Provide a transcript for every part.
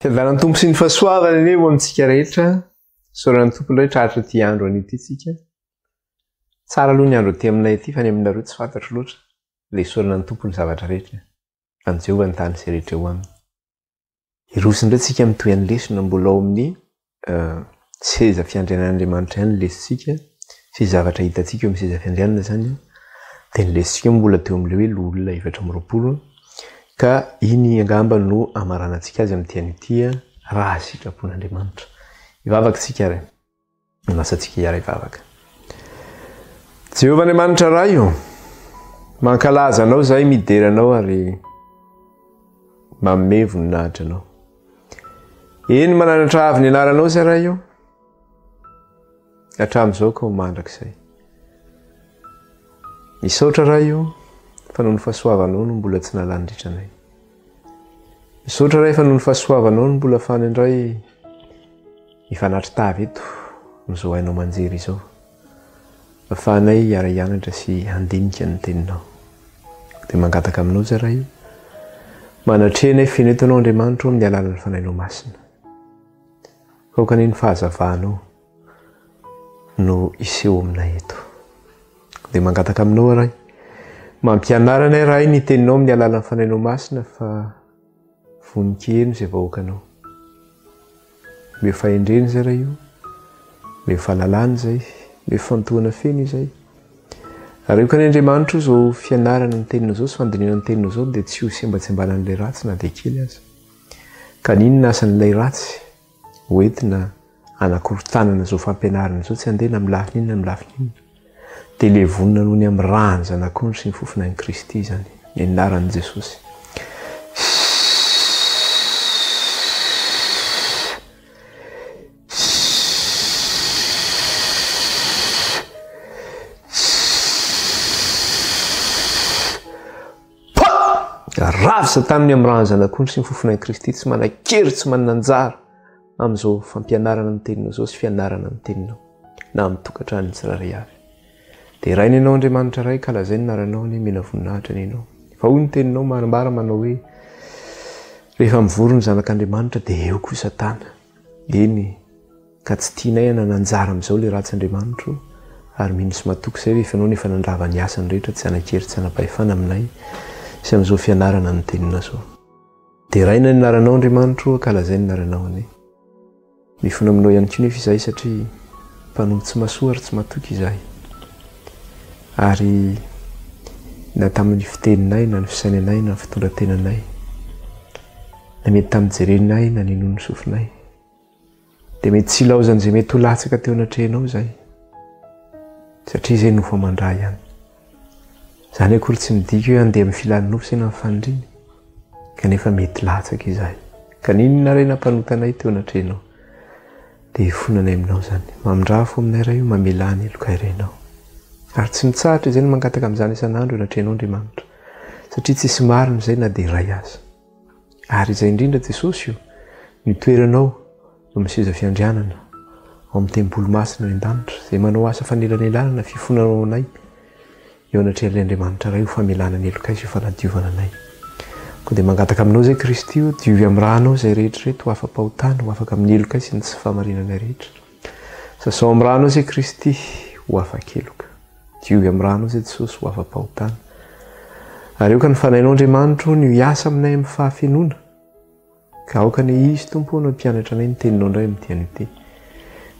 Fiadanan'ny Tompo sy ny fahasoavany anie ho amintsika rehetra. Isaorana ny Tompo indray tratra ity andro anio ity tsika. Tsara aloha ny andro aty aminay aty fa ny aminareo tsy fantatro loatra. Dia isaorana ny Tompo ny zavatra rehetra. An'i Jehovah ny tany sy rehetra eo aminy. Hiroso indray tsika mitohy an'ny lesona mbola ao amin'ny seza fiandrianan'Andriamanitra ihany ny lesontsika sy zavatra hitantsika eo amin'ny seza fiandrianana izany dia ny lesontsika mbola teo amin'ilay hoe loholona 24 ka iny angamba no hamaranantsika azy amin'ity anio ity raha sitrapon'Andriamanitra. Hivavaka isika ary. Manasa antsika hiara-hivavaka. Jehovah Andriamanitra Ray ô, mankalaza Anao izahay, midera Anao ary manome voninahitra Anao. Eny, mananatra avy ny anaranao izay Ray ô, hatramin'izao ka ho mandrakizay. Misaotra Ray ô, fa noho ny fahasoavanao no mbola tsy nalany ritra anay. Misaotra Ray fa noho ny fahasoavanao no mbola afahana indray mifanatri-tava eto amin'izao haino aman-jery izao. Afahanay hiara-hianatra sy handinika ny teninao. Dia mangataka aminao izay Ray, manatrehanay feno eto Anao Andriamanitra amin'ny alalan'ny Fanahinao Masina. Aoka anie ny fahazavanao no hiseho aminay eto. Dia mangataka aminao Ray, mampianara anay Ray ny teninao amin'ny alalan'ny Fanahinao Masina fa vonon-kiheno izay vahoakanao. Omeo fahendrena izay Ray o, omeo fahalalana izay, omeo fifantohana feno izay. Ary aoka anie Andriamanitra o izao fianarana ny teninao izao sy fandinihana ny teninao izao dia tsy ho sembatsembanan'ilay ratsy na dia kely aza. Ka n'inona asan'ilay ratsy hoentina hanakorontanana izao fampianarana izao tsy handeha na amin'ny lafiny inona na amin'ny lafiny inona. Dia levonina noho ny amin'ny ràn'ny Zanak'ondry sy ny fofonain'i Kristy izany, ny anaran'i Jesosy. Ravo Satana ny amin'ny ràn'ny Zanak'ondry sy ny fofonain'i Kristy, tsy manan-kery, tsy manana anjara amin'izao fampianarana ny teninao izao sy fianarana ny teninao na amin'ny tokantranon'ny tsirairay avy. Deraina ianao Andriamanitra Ray ka lazaina ny anaranao anie mena voninahitra anie ianao. Fa hoy ny teninao manambara manao hoe rehefa mivory ny zanak'Andriamanitra dia eo koa Satana. Eny ka tsy tianay hanana anjara amin'izao ilay ratsy Andriamanitro ary mino sy matoky izay rehefa ianao no efa nandrava ny asany rehetra tsy hanan-kery tsy hanam-pahefana aminay sy amin'izao fianarana ny teninao izao. Deraina ny anaranao Andriamanitro ankalazaina ny anaranao anie. Mifona aminao ihany koa nefa izahay satria mpanompo tsy mahasoa ary tsy matoky izahay. Ary na tamin'ny fiteninay na ny fisainanay na ny fitondran-tenanay, na mety tamin'ny jerenay na ninoan'ny sofinay, dia mety tsy ilaozan'izay mety ho latsaka teo anatrehanao izahay. Satria izay nofo aman-dra ihany. Izany akory tsy midika hoe handeha amin'ny filan'ny nofo izay na ny faniriany, kanefa mety latsaka izahay. Ka n'inona re nampanota anay teo anatrehanao, dia hifonanay aminao izany. Mamindrafo aminay Ray o, mamelà ny helokay Rainao. Ary tsy mitsahatra izay ny mangataka amin'izany isan'andro eo anatrehanao Andriamanitra, satria tsisy marina izay na dia iray aza. Ary izay indrindra Jesosy o, ny toeranao eo amin'ny seza fiandrianana, ao amin'ny tempoly masina any an-danitra, izay manao asa fanelanelanana fifonana ho anay eo anatrehan'ilay Andriamanitra Ray ho famelana ny helokay sy ho fanadiovana anay. Koa dia mangataka aminao izay Kristy o, diovy amin'ny rànao izay rehetra ireto ho afa-pahotana, ho afaka amin'ny helokay sy ny tsy fahamarinanay rehetra. Sasao amin'ny rànao izay Kristy ho afa-keloka. Diovy amin'ny rànao izay Jesosy ho afa-pahotana. Ary aoka ny Fanahinao Andriamanitra o no hiasa aminay amin'ny fahafenoana. Ka aoka anie Izy Tompo o no hampianatra anay ny teninao indray amin'ity anio ity.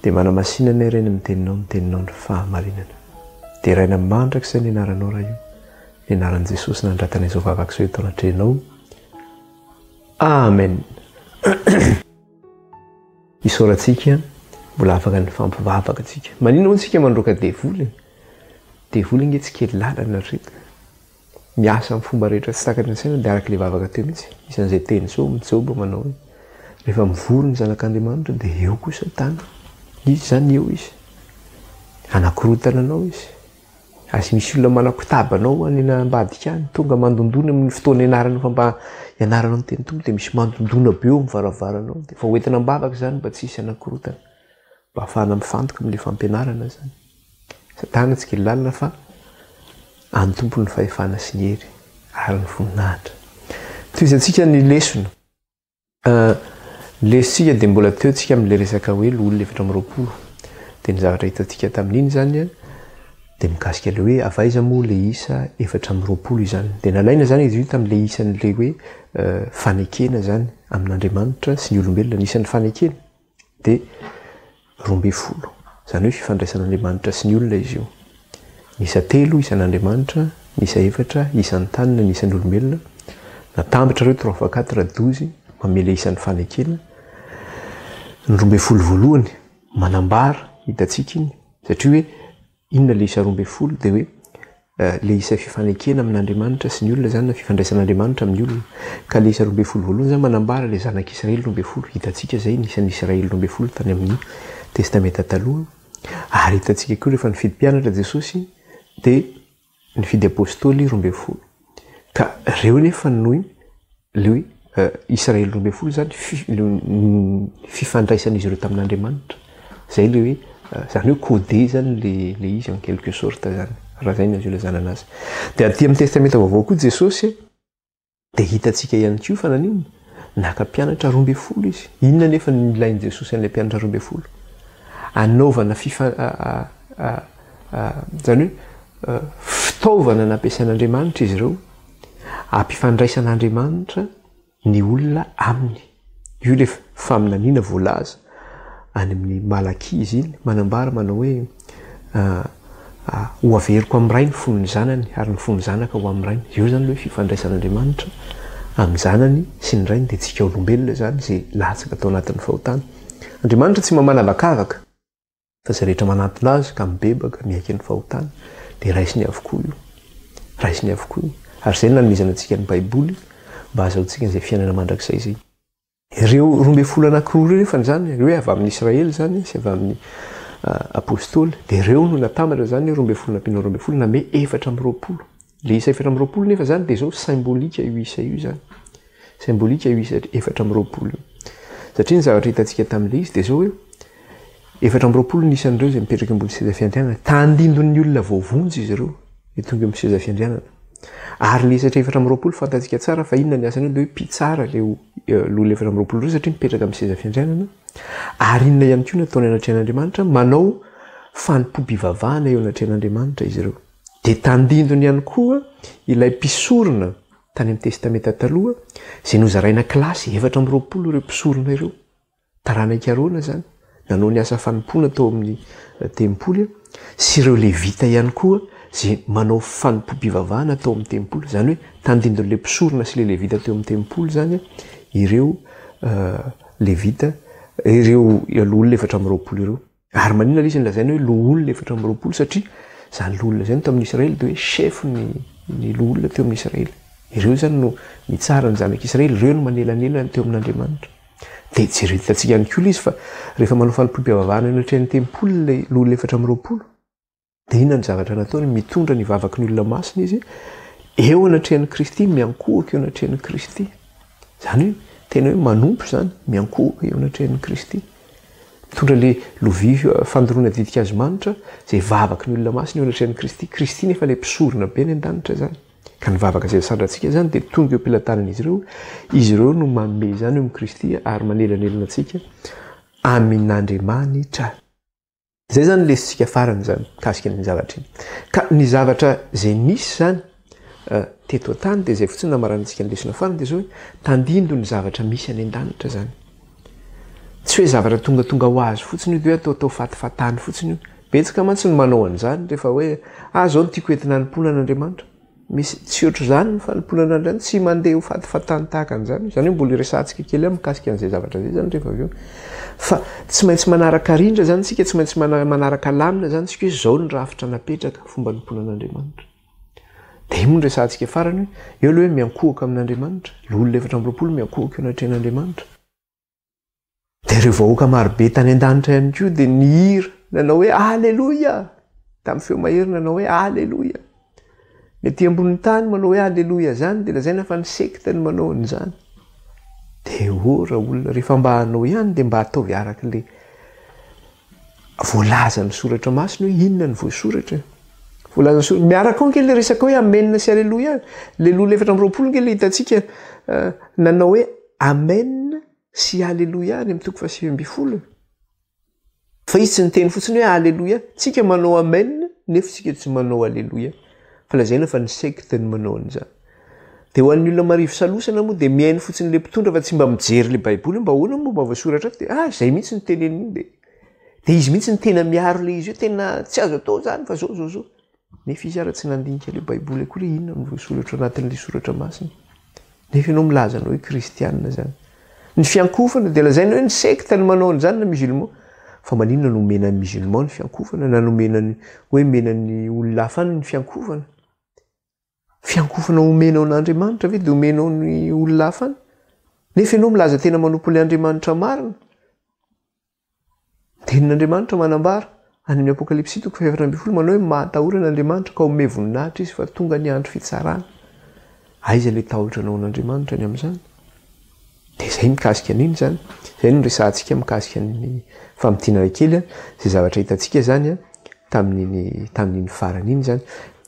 Dia manamasina anay Ray ny amin'ny teninao, ny teninao ny fahamarinana. Deraina mandrakizay ny anaranao Ray o. Ny anaran'i Jesosy nandratanay izao vavaka izao eto anatrehanao. Amen. Isaorantsika mbola afaka nifampivavaka tsika. Maninona hono tsika mandroaka devoly e? Devoly ange tsy kely lalana ry reto. Miasa amin'ny fomba rehetra tsy takatry ny saina dia araka ilay vavaka teo mihitsy. Isan'izay teny izao amin'i Joba manao hoe rehefa mivory ny zanak'Andriamanitra dia eo koa Satana. Izy izany eo izy. Hanakorontana anao izy. Aza misy olona manakotaba anao any ambadika any, tonga mandondona amin'ny fotoana ianaranao fa mba ianaranao ny teny Tompo dia misy mandondona be eo amin'ny varavaranao dia efa hoentina am-bavaka izany mba tsy hisy hanakorontana, mba hahafahana mifantoka amin'ilay fampianarana izany. Satana tsy kely lalina fa an'ny Tompo ny fahefana sy ny hery ary ny voninahitra. Tohizantsika ny lesona. Ny lesontsika dia mbola teo tsika amin'ilay resaka hoe loholona 24. Dia ny zavatra hitantsika tamin'iny izany dia mikasika ilay hoe avy aiza moa ilay isa 24 izany. Dia nalaina izany izy io tamin'ilay isan'ilay hoe fanekena izany amin'Andriamanitra sy ny olombelona, ny isan'ny fanekena dia 12. Izany hoe fifandraisan'Andriamanitra sy ny olona izy io. Ny isa telo, isan'Andriamanitra, ny isa efatra, isan'ny tany na ny isan'ny olombelona. Natambatra ireo, trois fois quatre, douze, manome ilay isan'ny fanekena. Ny 12 voalohany, manambara, hitantsika iny, satria hoe inona ilay isa 12, dia hoe ilay isa fifanekena amin'Andriamanitra sy ny olona izany, na fifandraisan'Andriamanitra amin'ny olona. Ka ilay isa 12 voalohany izany manambara ilay zanak'Israely 12, hitantsika izay, ny isan'ny Israely 12 tany amin'ny Testamenta Taloha. Ary hitantsika koa rehefa nifidy mpianatra Jesosy dia nifidy apostoly 12. Ka ireo nefa no le hoe Israely 12 izany fifandraisan'izy ireo tamin'Andriamanitra. Izay le hoe izany hoe codé izany le le izy en quelque sorte izany raha izay no azo ilazana anazy. Dia aty amin'ny Testamenta Vaovao koa Jesosy Dia hitantsika ihany koa fa naninona? Naka mpianatra 12 izy. Inona anefa no nilain'i Jesosy an'ilay mpianatra 12? Anaovana fifa izany hoe fitaovana nampiasain'Andriamanitra izy ireo hampifandraisan'Andriamanitra ny olona aminy. Io ilay faminaniana voalaza any amin'ny Malakia izy iny, manambara manao hoe ho averiko amin'ny ray ny fon'ny zanany ary ny fon'ny zanaka ho amin'ny rainy. Eo izany ilay hoe fifandraisan'Andriamanitra amin'ny zanany sy ny rainy dia tsika olombelona izany izay latsaka tao anatin'ny fahotana. Andriamanitra tsy mba manavakavaka fa izay rehetra manantona azy ka mibebaka, miaiky ny fahotana dia raisiny avokoa io. Raisiny avokoa io. Ary izay no nanomezana antsika ny Baiboly mba hahazahoantsika an'izay fiainana mandrakizay izay. Ireo 12 anankiroa ireo nefa izany, ireo hoe avy amin'i Israely izany sy avy amin'ny Apostoly, dia ireo no natambatra izany 12 nampiana 12 nanome 24. Ilay isa 24 nefa izany dia izao symbolique io isa io izany. Symbolique io isa 24 io. Satria ny zavatra hitantsika tamin'ilay izy dia izao hoe 24 ny isan'ireo izay mipetraka ambony seza fiandrianana. Tandindon'ny olona voavonjy izy ireo, izay tonga eo amin'ny seza fiandrianana. Ary ilay isatra 24 fantatsika tsara fa inona ny asany eo, dia hoe mpitsara ilay loholona 24 ireo satria mipetraka amin'ny seza fiandrianana. Ary inona ihany koa no ataony anatrehan'Andriamanitra? Manao fanompoam-pivavahana eo anatrehan'Andriamanitra izy ireo. Dia tandindony ihany koa ilay mpisorona tany amin'ny Testamenta Taloha, izay nozaraina kilasy 24 ireo mpisorona ireo. Taranak'i Arona izany, nanao ny asa fanompoana tao amin'ny tempoly, sy ireo Levita ihany koa izay manao fanompoam-pivavahana tao amin'ny tempoly. Izany hoe tandindon'ilay mpisorona sy ilay Levita teo amin'ny tempoly izany ireo Levita, ireo loholona 24 ireo. Ary maninona ilay izy no lazaina hoe loholona 24? Satria izany loholona izany tamin'ny Israely dia hoe chef ny ny loholona teo amin'ny Israely. Ireo izany no mitsara ny zanak'Israely, ireo no manelanelana teo amin'Andriamanitra. Dia jereo hitantsika ihany koa ilay izy fa rehefa manao fanompoam-pivavahana eo anatrehan'ny tempoly ilay loholona 24, Dia inona no zavatra nataony? Mitondra ny vavaky ny olona masina izy eo anatrehan'i Kristy, miankohoka eo anatrehan'i Kristy. Izany hoe tena hoe manompo izany, miankohoka eo anatrehan'i Kristy. Mitondra ilay lovia fandoroana ditin-kazo manitra, izay vavaky ny olona masina eo anatrehan'i Kristy. Kristy nefa ilay mpisorona be any an-danitra izany. Ka ny vavaka izay asandrantsika izany dia tonga eo am-pelatanan'izy ireo. Izy ireo no manome izany eo amin'i Kristy ary manelanelana antsika amin'Andriamanitra. Izay izany ny lesotsika farany izany mikasika an'iny zavatra iny. Ka ny zavatra izay nisy izany teto an-tany dia izay fotsiny namaranantsika ny lesona farany dia izao hoe tandindo ny zavatra misy any an-danitra izany. Tsy hoe zavatra tongatonga ho azy fotsiny io dia hoe ataotao fatifatany fotsiny io. Betsaka mantsy ny manao an'izany rehefa hoe ah izao no tiako entina hanompoana an'Andriamanitra. Misy tsy ohatr'izany ny fanompoana an'Andriamanitra, tsy mandeha ho fatifatany tahaka an'izany. Izany hoe mbola hiresahantsika kely ihany mikasika an'izay zavatra izay izany rehefa avy eo. Fa tsy maintsy manaraka rindra izany isika, tsy maintsy manaraka lamina izany isika hoe izao ny rafitra napetraka fomba anompoana an'Andriamanitra. Dia io moa no resahantsika farany hoe eo aloha hoe miankohoka amin'Andriamanitra, loholona 24 miankohoka eo anatrehan'Andriamanitra. Dia ireo vahoaka marobe tany an-danitra ihany koa dia nihira nanao hoe Aleloia! Tamin'ny feo mahery nanao hoe Aleloia! Ny aty ambonin'ny tany manao hoe Aleloia izany dia lazaina fa ny sekta no manao an'izany. Dia ô raolona, rehefa mba hanao ihany dia mba ataovy araka ilay voalazan'ny soratra masina hoe inona ny voasoratra. Voalazan'ny soratra, miaraka ao ange ilay resaka hoe Amen sy Aleloia. Ilay loholona 24 ange ilay hitantsika nanao hoe Amen. sy Aleloia any amin'ny toko faha-19 e. Fa izy tsy niteny fotsiny hoe Aleloia. Tsika manao Amen nefa tsika tsy manao Aleloia. Fa lazaina fa ny secte no manao an'izany. Dia ho an'ny olona marivo salosana moa dia mihaino fotsiny ilay mpitondra fa tsy mba mijery ilay Baiboly hoe mba ahoana moa mba voasoratra ato dia ah izay mihitsy no teneniny iny dia dia izy mihitsy no tena miaro ilay izy hoe tena tsy azo atao izany fa zao zao zao. Nefa izy ara tsy nandinika ilay Baiboly akory hoe inona no voasoratra ao anatin'ilay soratra masina. Nefa ianao milaza anao hoe kristianina izany. Ny fiankofana dia lazaina hoe ny sekta no manao an'izany na musulman. Fa maninona no omena ny musulman ny fiankofana na nomena ny hoe omena ny olona hafa any ny fiankofana? Fiankofana omenao an'Andriamanitra ve dia omenao ny olona hafa any? Nefa ianao milaza tena manompo ilay Andriamanitra marina. Tenin'Andriamanitra manambara, any amin'ny Apokalypsy toko faha-14 manao hoe mahatahora an'Andriamanitra ka omey voninahitra izy fa tonga ny andro fitsarana. Aiza ilay tahotra anao an'Andriamanitra ny amin'izany? Dia izay mikasika an'iny izany. Izay no resahantsika mikasika ny famintinana kely, izay zavatra hitantsika izany tamin'iny tamin'iny farany iny izany.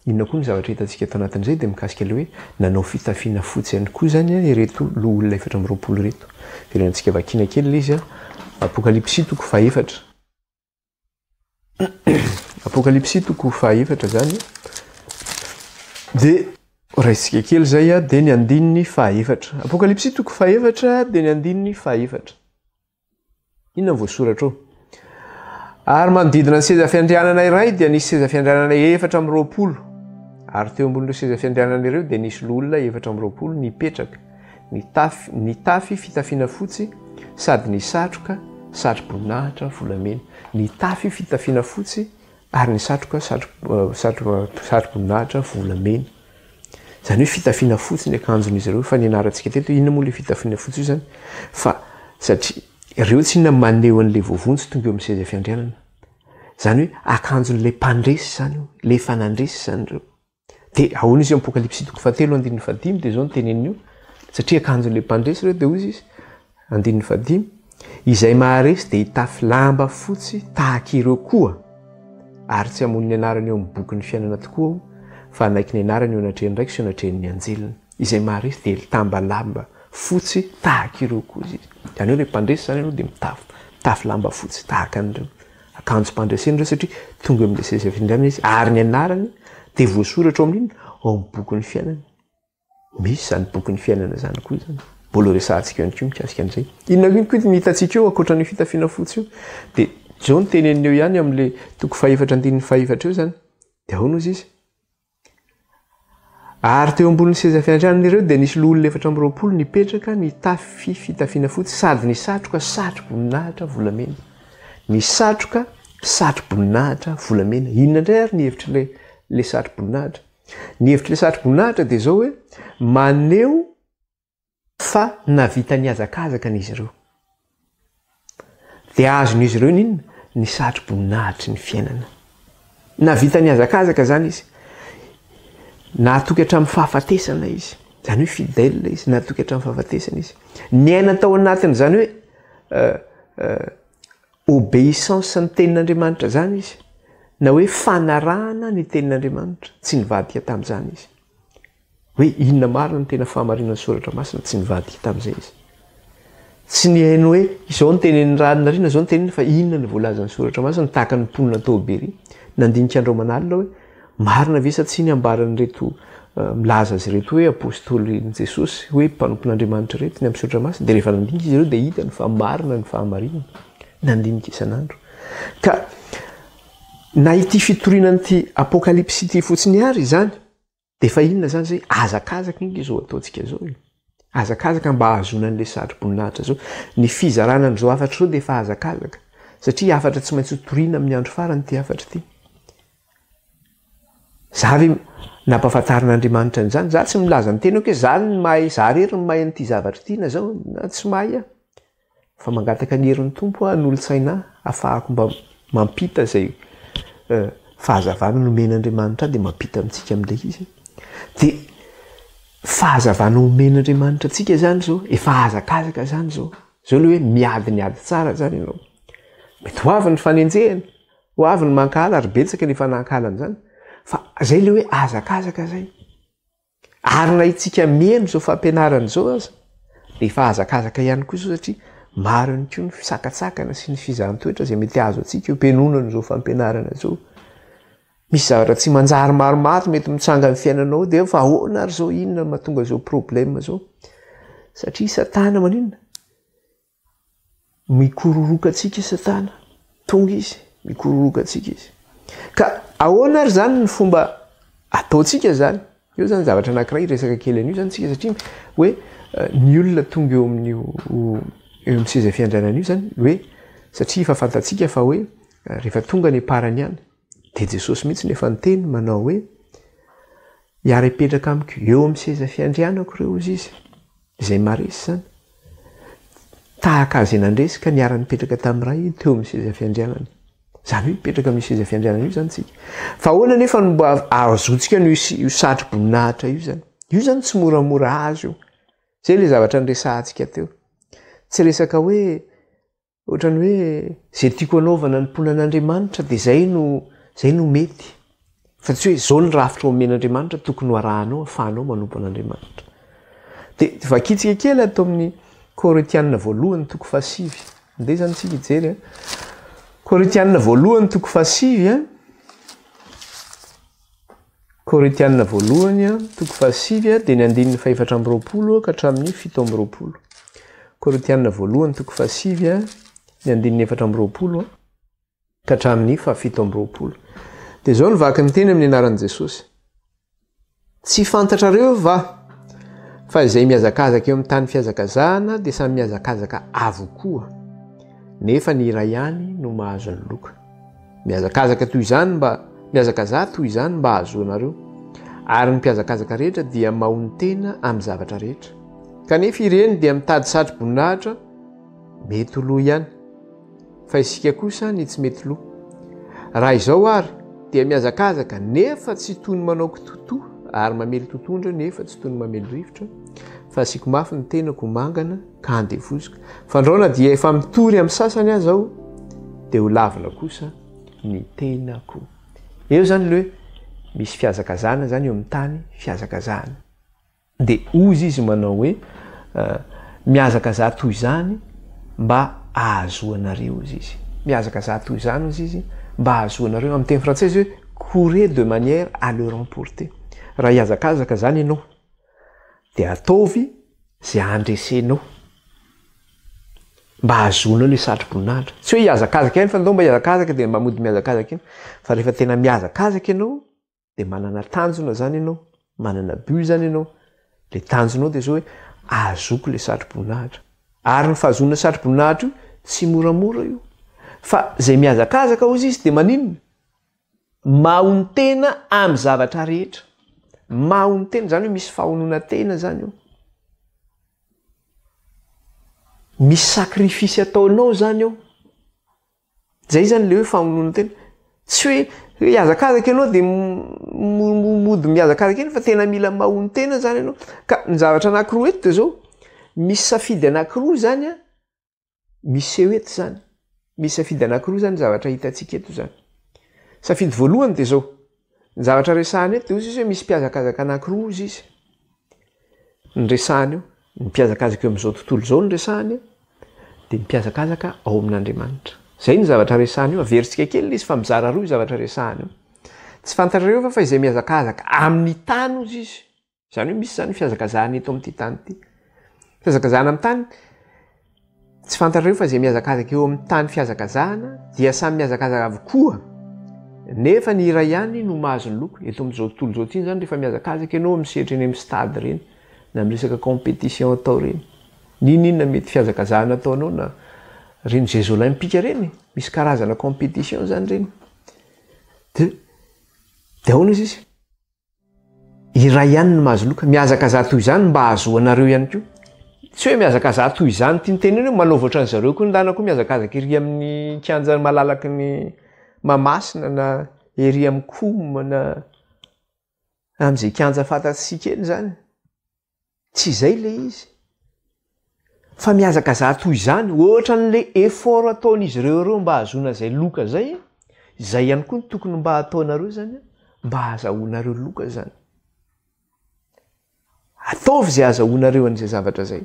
Inona koa ny zavatra hitantsika tao anatin'izay dia mikasika ilay hoe nanao fitafiana fotsy ihany koa izany ireto loholona 24 ireto. Verenantsika vakiana kely ilay izy, Apokalypsy toko fahefatra. Apokalypsy toko fahefatra izany dia raisika kely izay dia ny andininy fahefatra. Apokalypsy toko fahefatra dia ny andininy fahefatra. Inona no voasoratra ao? Ary manodidina ny seza fiandrianana iray dia nisy seza fiandrianana 24. Ary teo ambonin'ireo seza fiandrianana ireo dia nisy loholona 24 nipetraka, nitafy, nitafy fitafiana fotsy sady nisatroka satroboninahitra volamena. Nitafy fitafiana fotsy ary nisatroka satro, satro, satroboninahitra volamena. Izany hoe fitafiana fotsy ny akanjon'izy ireo. Efa nianarantsika teto hoe inona moa ilay fitafiana fotsy io izany. Fa satria ireo tsy inona maneho an'ilay voavonjy tonga eo amin'ny seza fiandrianana. Izany hoe akanjon'ilay mpandresy izany io, ilay efa nandresy izany ireo. Dia ahoana izy eo Apokalypsy toko fahatelo andininy fahadimy dia izao no teneniny io. Satria akanjon'ilay mpandresy ireo dia hoy izy andininy fahadimy, izay maharesy dia hitafy lamba fotsy tahaka ireo koa, ary tsy hamono ny anarany eo amin'ny bokin'ny fiainana tokoa aho, fa hanaiky ny anarany eo anatrehan'ny Raiko sy eo anatrehan'ny anjeliny. Izay maharesy dia hitamba lamba fotsy tahaka ireo koa izy. Izany hoe ilay mpandresy izany aloha dia mitafy, mitafy lamba fotsy tahaka an'ireo. Akanjom-pandresena ireo satria tonga eo amin'ilay seza fiandrianana izy, ary ny anarany dia voasoratra ao amin'inona? Ao amin'ny bokin'ny fiainana. Misy izany bokin'ny fiainana izany koa izany. Mbola horesahantsika ihany koa mikasika an'izay. Inona ihany koa ny hitantsika eo ankoatra an'io fitafiana fotsy io? Dia izao no teneniny eo ihany amin'ilay toko fahefatra andininy fahefatra eo izany. Dia ahoana hozy izy? Ary teo ambonin'ny seza fiandrianana ireo dia nisy loholona 24 nipetraka nitafy fitafiana fotsy sady nisatroka satro-boninahitra volamena. Nisatroka satro-boninahitra volamena. Inona indray ary ny hevitr'ilay ilay satro-boninahitra? Ny hevitr'ilay satroboninahitra dia izao hoe maneho fa nahavita nihazakazaka izy ireo. Dia azon'izy ireo ny inona? Ny satroboninahitry ny fiainana. Nahavita nihazakazaka izany izy. Nahatoky hatramin'ny fahafatesana izy. Izany hoe fidèle izy, nahatoky hatramin'ny fahafatesana izy. Niaina tao anatin'izany hoe euh, euh, Obéissance ny tenin'Andriamanitra izany izy, na hoe fanarahana ny tenin'Andriamanitra, tsy nivadika tamin'izany izy. Hoe inona marina no tena fahamarinan'ny soratra masina, tsy nivadika tamin'izay izy. Tsy nihaino hoe izao no tenenin'ny rariny na izao no teneniny fa inona no voalazan'ny soratra masina, tahaka ny mponina tao Beria. Nandinika andro aman'alina hoe Marina ve sa tsia ny ambaran'ireto milaza azy ireto hoe apostolin'i Jesosy, hoe mpanompon'Andriamanitra ireto ny amin'ny soratra masina? Dia rehefa nandinika izy ireo dia hitany fa marina ny fahamarinana. Nandinika isan'andro. Ka na ity fitoriana an'ity Apokalypsy ity fotsiny ary izany, dia efa inona izany izay? Hazakazaka inga izao ataontsika izao e. Hazakazaka mba hahazoana an'ilay satroboninahitra izao. Ny fizarana an'izao hafatra izao dia efa hazakazaka. Satria hafatra tsy maintsy hotoriana amin'ny andro farany ity hafatra ity. Za ve nampahafantarin'Andriamanitra an'izany? Za tsy milaza ny tenako hoe za no mahay, za irery no mahay an'ity zavatra ity na zao, na tsy mahay aho. Fa mangataka ny herin'ny Tompo aho hanolo-tsaina ahy hahafahako mba mampita izay fahazavana nomen'Andriamanitra ahy dia mampita amintsika amin'ilay izy. Dia fahazavana omen'Andriamanitra antsika izany izao, efa hazakazaka izany izao. Izao ilay hoe miady ny ady tsara izany ianao. Mety ho avy ny fanenjehana, Ho avy ny mankahala ary betsaka ny efa nankahala an'izany fa zay le hoe hazakazaka zay. Ary na itsika mihaino izao fampianarana izao aza dia efa hazakazaka ihany koa izao satria Maro ihany koa ny fisakatsakana sy ny fizahan-toetra izay mety hahazo antsika eo am-pihainoana an'izao fampianarana izao. Misy zavatra tsy manjary maromaro mety mitranga amin'ny fiainanao dia fa ahoana ary izao, inona no mahatonga izao problème izao? Satria Satana maninona? Mikororoka antsika i Satana. Tonga izy, mikororoka antsika izy. Ka ahoana ary izany ny fomba ataontsika izany? Eo izany zavatra anankiray resaka kely an'io izany tsika satria hoe eh, ny olona tonga eo amin'io eo amin'ny seza fiandrianana io izany hoe satria efa fantatsika fa hoe eh, rehefa tonga ny parany any dia Jesosy mihitsy no efa niteny manao hoe hiara-hipetraka amiko eo amin'ny seza fiandrianako ireo hozy izy. Izay maharesy izany. Tahaka azy nandresy ka niara-nipetraka tamin'ny Ray teo amin'ny seza fiandrianany. Izany hoe mipetraka amin'io seza fiandrianana io izany tsika. Fa ahoana nefa no mba ahazoantsika an'io io satro-boninahitra io izany? Io izany tsy moramora azo io. Izay ilay zavatra niresahantsika teo. Tsy resaka hoe Ohatran'ny hoe izay tiako hanaovana ny mponan'Andriamanitra dia izay no izay no mety. Fa tsy hoe izao ny rafitra omen'Andriamanitra tokony ho arahanao ahafahanao manompo an'Andriamanitra. Dia vakintsika kely ato amin'ny Korintiana voalohany toko fahasivy. Andeha izany isika hijery a. Korintiana voalohany toko fahasivy a. Korintiana voalohany, toko fahasivy, dia ny andininy fahefatra amby roapolo ka hatramin'ny 27. Korintiana voalohany, toko fahasivy, ny andininy 24 ka hatramin'ny fahafito amby roapolo. Dia izao ny vaky ny teny amin'ny anaran'i Jesosy. Tsy fantatrareo va fa izay mihazakazaka eo amin'ny tany fihazakazahana dia samy mihazakazaka avokoa, nefa ny iray ihany no mahazo ny loka. Mihazakazaka toy izany mba mihazakazaha toy izany mba hahazoanareo. Ary ny mpihazakazaka rehetra dia mahonon-tena amin'ny zavatra rehetra. Kanefa ireny dia mitady satro-boninahitra mety ho lo ihany, fa isika kosa ny tsy mety lo. Raha izao ary, dia mihazakazaka nefa tsy toy ny manao kitotoa, ary mamely totohondry nefa tsy toy ny mamely rivotra, fa asiako mafy ny tenako ho mangana, ka handevoziko. Fandrao na dia efa mitory amin'ny sasany aza aho, dia ho lavina kosa ny tenako. Eo izany le hoe misy fihazakazahana izany eo amin'ny tany fihazakazahana. Dia hozy izy manao hoe, Mihazakazaha toy izany mba hahazoanareo, hozy izy. Mihazakazaha toy izany, hozy izy, mba hahazoanareo. Amin'ny teny frantsay izy hoe, courez de manière à le remporter. Raha hihazakazaka izany ianao, dia ataovy izay handresenao mba hahazoanao ilay satroboninahitra. Tsy hoe hihazakazaka ihany fa ndao mba hihazakazaka dia mba mody mihazakazaka iny. Fa rehefa tena mihazakazaka ianao dia manana tanjona izany ianao, manana but izany ianao. Ilay tanjonao dia izao hoe ahazoako ilay satroboninahitra. Ary ny fahazoana satroboninahitra io tsy moramora io. Fa izay mihazakazaka hozy izy dia maninona? Mahonon-tena amin'ny zavatra rehetra. Mahonon-tena, izany hoe misy fahononan-tena izany eo. Misy sacrifice ataonao izany eo. Izay izany ilay hoe fahononan-tena. Tsy hoe hoe hihazakazaka ianao dia mody mihazakazaka eny fa tena mila mahonon-tena izany ianao. Ka ny zavatra anankiroa eto dia izao, misy safidy anankiroa izany an, Miseho eto izany. Misy safidy anankiroa izany zavatra hitantsika eto izany. Safidy voalohany dia izao, ny zavatra resahana eto dia hozy izy hoe misy mpihazakazaka anankiroa hozy izy. Ny resahana eo, ny mpihazakazaka eo amin'izao tontolo izao no resahana eo, dia ny mpihazakazaka ao amin'Andriamanitra. Izay ny zavatra resahana eo, averintsika kely ilay izy fa mizara roa io zavatra resahana io. Tsy fantatrareo va fa izay mihazakazaka amin'ny tany hozy izy, Izany hoe misy izany fihazakazahana eto amin'ity tany ity. Fihazakazahana amin'ny tany, tsy fantatrareo fa izay mihazakazaka eo amin'ny tany fihazakazahana dia samy mihazakazaka avokoa. Nefa ny iray ihany no mahazo ny loko. Eto amin'izao tontolo izao ity izany rehefa mihazakazaka ianao amin'ny sehatra eny amin'ny stade ireny, na amin'ny resaka compétition atao ireny, n'inon'inona mety fihazakazahana ataonao na ireny jeux olympiques ireny, misy karazana compétition izany ireny. Dia dia ahoana izy izy? Iray ihany no mahazo loka. Mihazakazaha toy izany mba hahazoanareo ihany koa. Tsy hoe mihazakazaha toy izany tiany teneno hoe manaova ohatran'ny zareo koa ndana koa mihazakazaka ery amin'ny kianja malalaky ny Mahamasina na ery amin'ny Coum na amin'izay kianja fantatsika eny izany. Tsy izay ilay izy. Fa mihazakazaha toy izany, ohatran'ilay effort ataon'izy ireo ireo mba hahazoana izay loka izay, izay ihany koa no tokony mba hataonareo izany mba hahazahoanareo loka izany. Ataovy izay hahazahoanareo an'izay zavatra izay.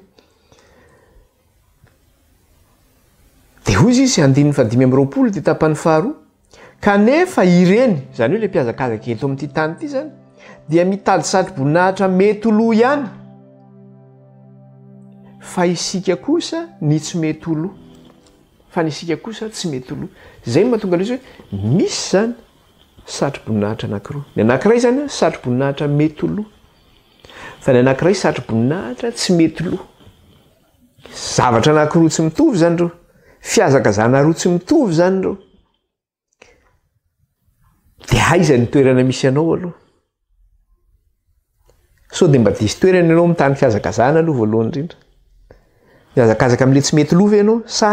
Dia hoy izy, andininy fahadimy amby 20 dia tapany faharoa, Kanefa ireny, izany hoe ilay mpihazakazaka eto amin'ity tany ity izany, dia mitady satroboninahitra mety ho lo ihany, fa isika kosa ny tsy mety ho lo. Fa ny isika kosa tsy mety ho lo. Izay no mahatonga an'izy hoe misy izany satroboninahitra anankiroa. Ny anankiray izany satroboninahitra mety ho lo, fa ny anankiray satroboninahitra tsy mety lo. Zavatra anankiroa tsy mitovy izany ireo. Fihazakazahana roa tsy mitovy izany ireo. Dia aiza ny toerana misy anao aloha? Sao dia mba diso toerana ianao mitany fihazakazahana aloha voalohany indrindra. Mihazakazaka amin'ilay tsy mety loha ve ianao sa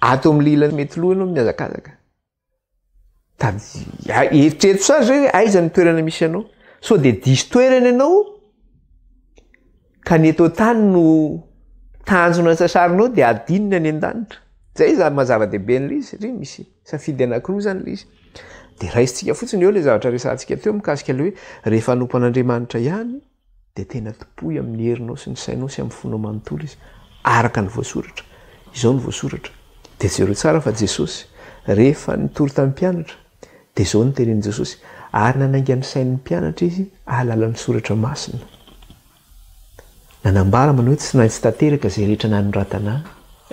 ato amin'ilay ilany mety loha ianao mihazakazaka? Eritrereto tsara zay hoe aiza ny toerana misy anao. Sao dia diso toerana ianao ka ny eto an-tany no tanjona sasarinao dia adino ny any an-danitra. Zay zany maha zava-dehibe an'ilay izy satria misy safidy anankiroa zany ilay izy. Dia raisintsika fotsiny eo ilay zavatra resahantsika teo mikasika ilay hoe rehefa hanompo an'Andriamanitra ihany dia tena tompoy amin'ny herinao sy ny sainao sy amin'ny fonao manontolo izy, araka ny voasoratra. Izao no voasoratra. Dia jereo tsara fa Jesosy, rehefa nitory tamin'ny mpianatra, dia izao no tenenin'i Jesosy, ary nanainga ny sain'ny mpianatra izy hahalala ny soratra masina. Nanambara manao hoe tsy maintsy tanteraka izay rehetra nanoratana ahy,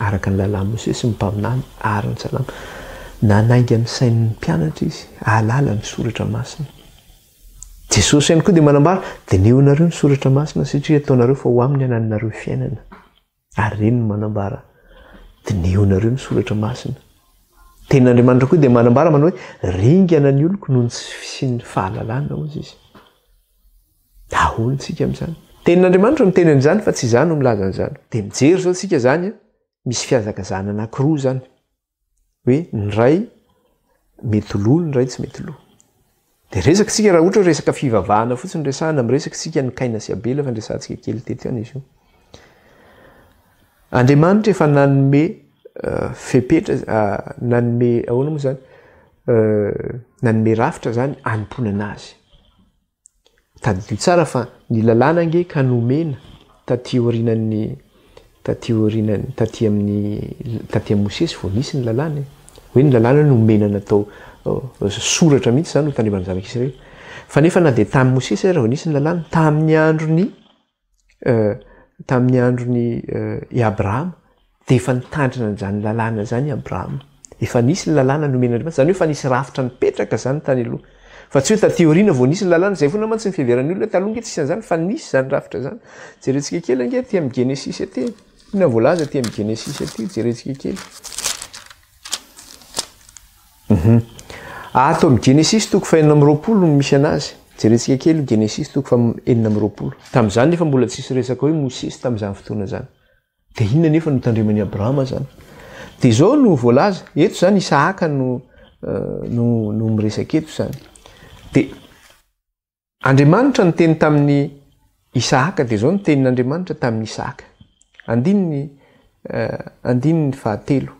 araka ny lalàn'i Mosesy sy ny mpaminany ary ny salamo. Nanainga ny sain'ny mpianatra izy hahalala ny soratra masina. Jesosy ihany koa dia manambara, Dinihonareo ny Soratra Masina satria ataonareo fa ho aminy anananareo fiainana. Ary ireny no manambara, Dinihonareo ny Soratra Masina. Tenin'Andriamanitra koa dia manambara manao hoe, Ringana ny oloko noho ny tsy fisian'ny fahalalana, hoy izy. Ahoana isika amin'izany? Tenin'Andriamanitra no miteny an'izany fa tsy izaho no milaza an'izany. Dia mijery izao isika izany, misy fihazakazahana anankiroa izany. Hoe ny iray mety ho lo, ny iray tsy mety lo. Dia resaka isika raha ohatra hoe resaka fivavahana fotsiny resahana, miresaka isika ny Kaina sy Abela fa niresahantsika kely teto ihany izy io. Andriamanitra efa nanome eh, fepetra, eh, nanome ahoana moa izany, eh, nanome rafitra izany hanompoana azy. Tadidio tsara fa ny lalàna ange ka nomena taty aorianan'ny taty aorianan'ny taty amin'ny taty amin'i Mosesy vao nisy ny lalàna e. Hoe ny lalàna nomena natao soratra mihitsy izany ho tandreman'ny zanak'Israely. Fa nefa na dia tamin'i Mosesy ary vao nisy ny lalàna, tamin'ny andron'ny Tamin'ny andron'i i Abrahama dia efa nitandrina an'izany lalàna izany i Abrahama. Efa nisy ny lalàna nomen'Andriamanitra, izany hoe efa nisy rafitra nipetraka izany tany aloha. Fa tsy hoe taty aoriana vao nisy ny lalàna, izay foana mantsy ny fiheveran'ny olona hoe taloha ange tsisy an'izany fa nisy izany rafitra izany. Jerentsika kely ange aty amin'ny Genesisy aty e. Inona no voalaza aty amin'ny Genesisy aty? Jerentsika kely. Uhum. Ato amin'ny Genesisy toko fahenina amby 20 no misy anazy. Jerentsika kely io Genesisy toko fahenina amby 20. Tamin'izany nefa mbola tsisy resaka hoe Mosesy tamin'izany fotoana izany. Dia inona nefa no tandreman'i Abrahama izany? Dia izao no voalaza, eto izany Isahaka no no no miresaka eto izany. Dia Andriamanitra niteny tamin'i Isahaka, dia izao ny tenin'Andriamanitra tamin'i Isahaka. Andininy andininy fahatelo.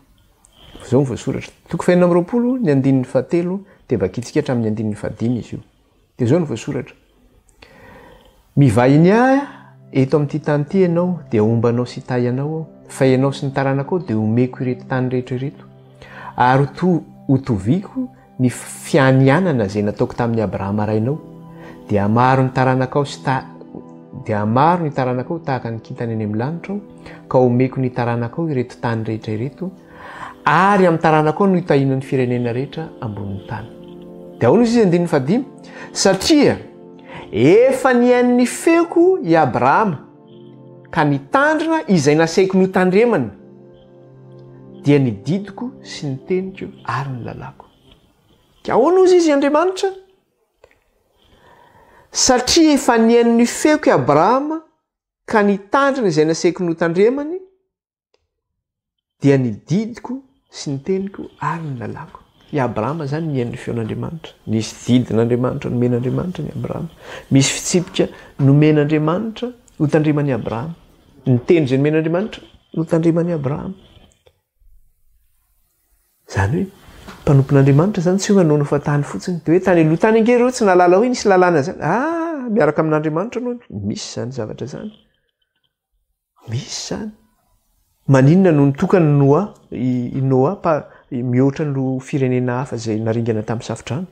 Izao ny voasoratra. Toko fahenina amby 20 ny andininy fahatelo dia vakintsika hatramin'ny andininy fahadimy izy io. Dia izao ny voasoratra. Mivahiny ahy eto amin'ity tany ity ianao, dia homba anao sy hitahy anao aho, fa ianao sy ny taranakao dia homeko ireto tany rehetra ireto. Ary ho toviako Ny fianianana izay nataoko tamin'i Abrahama rainao, dia hamaro ny taranakao sy ta dia hamaro ny taranakao tahaka ny kintana eny amin'ny lanitra aho, ka homeko ny taranakao ireto tany rehetra ireto, ary amin'ny taranakao no hitahiana ny firenena rehetra ambonin'ny tany. Dia ahoana izy andininy fahadimy? Satria efa nihaino ny feoko i Abrahama, ka nitandrina izay nasaiko notandremany. dia ny didiko sy ny teniko ary ny lalàko. Ka ahoana hozy izy Andriamanitra? Satria efa nihaino ny feoko i Abrahama ka nitandrina izay nasaiko notandremany, dia ny didiko sy ny teniko ary ny lalàko. I Abrahama izany nihaino ny feon'Andriamanitra. Nisy didin'Andriamanitra nomen'Andriamanitra ny Abrahama. Misy fitsipika nomen'Andriamanitra hotandreman'i Abrahama. Ny teny izay nomen'Andriamanitra notandreman'i Abrahama. Izany hoe mpanompon'Andriamanitra izany tsy hoe manaonao fahatany fotsiny. Dia hoe tany aloha tany ange ireo tsy nahalala hoe nisy lalàna izany. Ah, miaraka amin'Andriamanitra aloha. Misy izany zavatra izany. Misy izany. Maninona no nitokana Noa, i Noa pa mihoatra ny ro firenena hafa izay naringana tamin'ny safodrano?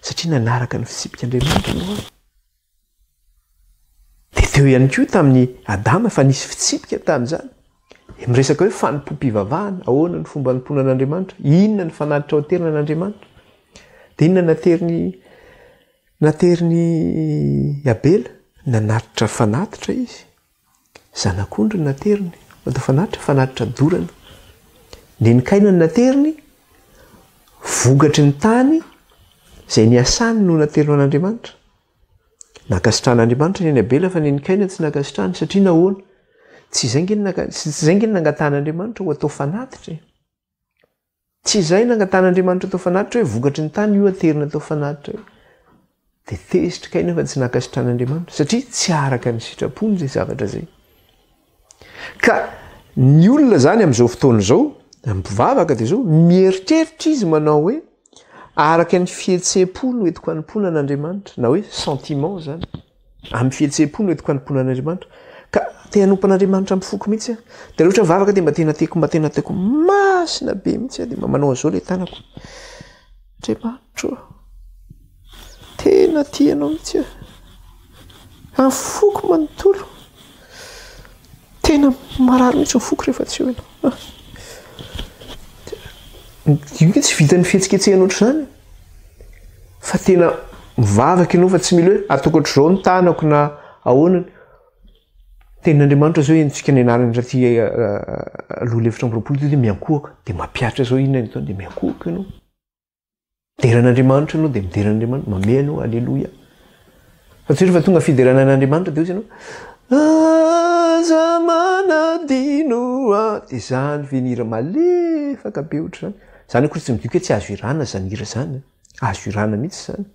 Satria nanaraka ny fitsipik'Andriamanitra Noa. Dia teo ihany koa tamin'i Adama fa nisy fitsipika tamin'izany. Dia miresaka hoe fanompoam-pivavahana, ahoana ny fomba anompoana an'Andriamanitra, inona ny fanatitra ho aterina an'Andriamanitra. Dia inona naterin'i naterin'i Abela? Nanatitra fanatitra izy. Zanak'ondry no nateriny, atao fanatitra, fanatitra dorana. Neny Kaina no nateriny, vokatry ny tany izay niasany no nateriny ho an'Andriamanitra. Nankasitrahan'Andriamanitra neny Abela fa neny Kaina tsy nankasitrahany satria nahoana? Tsy izay nge tsy izay nge nangatahan'Andriamanitra ho atao fanatitra e. Tsy izay nangatahan'Andriamanitra atao fanatitra hoe vokatry ny tany io aterina atao fanatitra io. Dia tezitra kay nefa tsy nankasitran'Andriamanitra satria tsy araka ny sitrapony izay zavatra izay. Ka ny olona izany amin'izao fotoana izao, mpivavaka dia izao, mieritreritra izy manao hoe araka ny fihetseham-po no entiko hanompoana an'Andriamanitra, na hoe sentiment izany. Amin'ny fihetseham-po no entiko hanompoana an'Andriamanitra. Ka te hanompo an'Andriamanitra amin'ny foko mihitsy aho. Dia rehefa mivavaka dia mba tena tiako, mba tena tiako masina be mihitsy aho. Dia mba manao an'izao ilay tanako. Andriamanitra ô, tena tia anao mihitsy aho. Amin'ny foko manontolo. Tena marary mihitsy ny foko rehefa tsy eo ianao. Ah. Io nge tsy vitan'ny fihetsiketsehana ohatr'izany. Fa tena mivavaka ianao fa tsy mila hoe ataoko ohatr'izao ny tanako na ahoana. Tenin'Andriamanitra zao henontsika ny anarany raha ty eh, aloha lefitra 24 ty dia miankohoka dia mampihatra zao inona ny ataony dia miankohoka ianao. Midera an'Andriamanitra ianao dia midera an'Andriamanitra, mamehy ianao, aleloia. Fa tsy hoe rehefa tonga fiderana an'Andriamanitra dia hoy ianao, aza manadino ahy. Dia izany ve ny hira malefaka be ohatr'izany? Izany akory tsy midika hoe tsy azo hirana izany hira izany. Azo hirana mihitsy izany.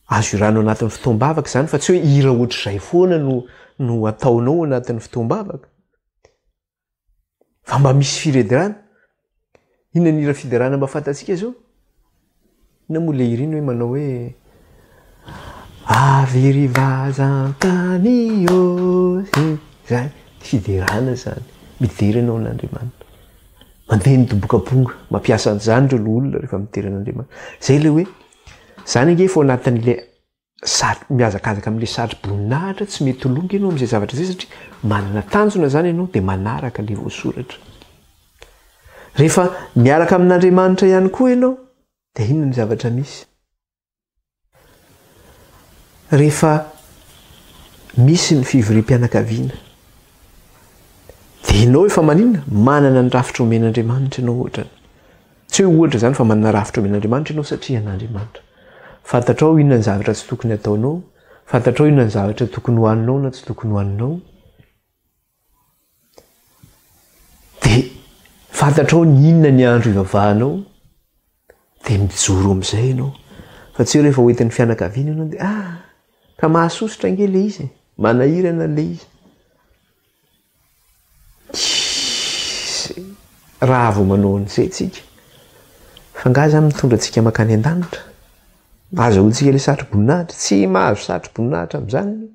Azo hirana ao anatin'ny fotoam-bavaka izany fa tsy hoe hira ohatr'izay foana no no ataonao ao anatin'ny fotoam-bavaka. Fa mba misy firedirana? Inona ny hira fiderana mba fantatsika zao? Inona moa le hira iny hoe manao hoe Avy ry vazan-tany ô zany fiderana zany, midera anao an'Andriamanitra. Mandeha ny doboka-ponga, mampiasa an'izany ireo loholona rehefa midera an'Andriamanitra. Zay le hoe, zany ange efa ao anatin'le Sary, mihazakazaka amin'ilay satroboninahitra, tsy mety longa ianao amin'izay zavatra izay satria manana tanjona izany ianao dia manaraka ilay voasoratra. Rehefa miaraka amin'Andriamanitra ihany koa ianao dia inona ny zavatra misy? Rehefa misy ny fivoriam-pianakaviana dia ianao efa maninona? Manana ny rafitra omen'Andriamanitra ianao ohatrany. Tsy hoe ohatra izany fa manana rafitra omen'Andriamanitra ianao satria an'Andriamanitra. Fantatrao inona ny zavatra tsy tokony hataonao, fantatrao inona ny zavatra tokony hohaninao na tsy tokony hohaninao. Dia fantatrao ny inona ny andro ivavahanao, dia mijoro amin'izay ianao. Fa tsy hoe rehefa hoentin'ny fianakaviana ianao dia ah, ka mahasosotra ange ilay izy e, manahirana ilay izy. Raha vao manao an'izay tsika, fa angaha izany mitondra antsika mankany an-danitra? Azahoantsika ilay satroboninahitra? Tsy mahazo satroboninahitra amin'izany ianao.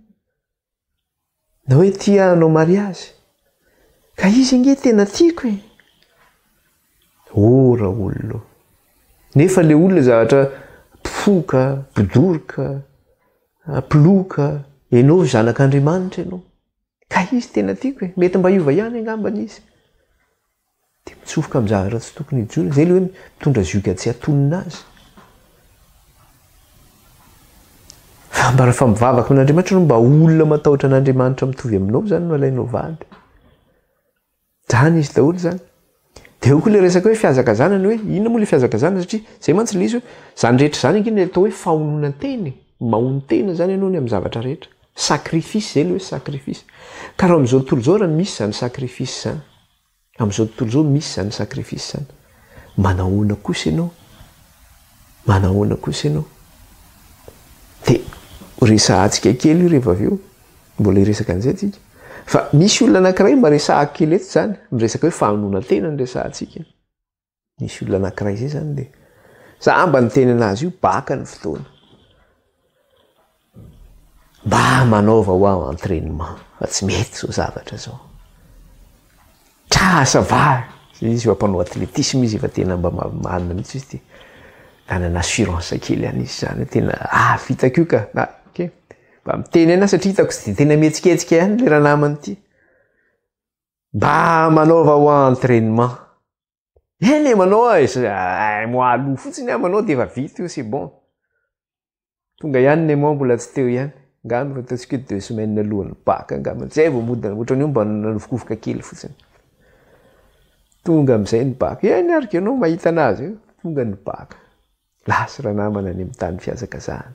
Na hoe tia hanao mariazy. Ka izy ange tena tiako e! Oh raolona ô! Nefa ilay olona zavatra mpifoka, mpidoroka, mpiloka, ianao zanak'Andriamanitra ianao. Ka izy tena tiako e, mety mba hiova ihany angambany izy. Dia mitsofoka amin'ny zavatra tsy tokony hijoro, izay ilay hoe mitondra zioga tsy hatonina azy. Fa mba rehefa mivavaka amin'Andriamanitra ianao, mba olona matahotra an'Andriamanitra mitovy aminao izany no alainao vady. Zany izy daholo zany. Dia eo koa ilay resaka hoe fihazakazanana hoe inona moa ilay fihazakazanana satria zay mantsy ilay izy hoe zany rehetra zany ange ny atao hoe fahononan-tena e. Mahonon-tena zany ianao ny amin'ny zavatra rehetra. Sacrifice zay ilay hoe sacrifice. Ka raha amin'izao tontolo izao raha misy zany sacrifice zany. Amin'izao tontolo izao misy zany sacrifice zany. Manahoana kosa ianao? Manahoana kosa ianao? Dia resahantsika kely io rehefa avy eo. Mbola hiresaka an'izay tsika. Fa misy olona anankiray mba resahako kely eto izany, miresaka hoe fahanonan-tena no resahantsika. Nisy olona anankiray izay izany dia za mba niteny anazy io baka ny fotoana. Mba manaova ho aho entraînement fa tsy mety izao zavatra izao. Ah ça va! Izy efa mpanao athlétisme izy efa tena mba manana mihitsy izy ty. Nanana assurance kely ihany izy zany hoe tena ah vitako io ka! Ah ok. Mba miteny ihany aho satria hitako tsy dia tena mihetsiketsika ihany le ranamana ity. Mba manaova hoa entrainement. Eny e manao aho e, un mois aloha fotsiny aho manao dia efa vita io c'est bon. Tonga ihany ny mois mbola tsy teo ihany. Angamba efa ataontsika hoe deux semaines alohan'ny bac angamba. Zay vao mody ohatran'ny hoe mba nanovokovoka kely fotsiny. Tonga amin'izay ny bac. Eny ary ka ianao mahita anazy eo. Tonga ny bac. Lasa ranamana any amin'ny tany fihazakazahana.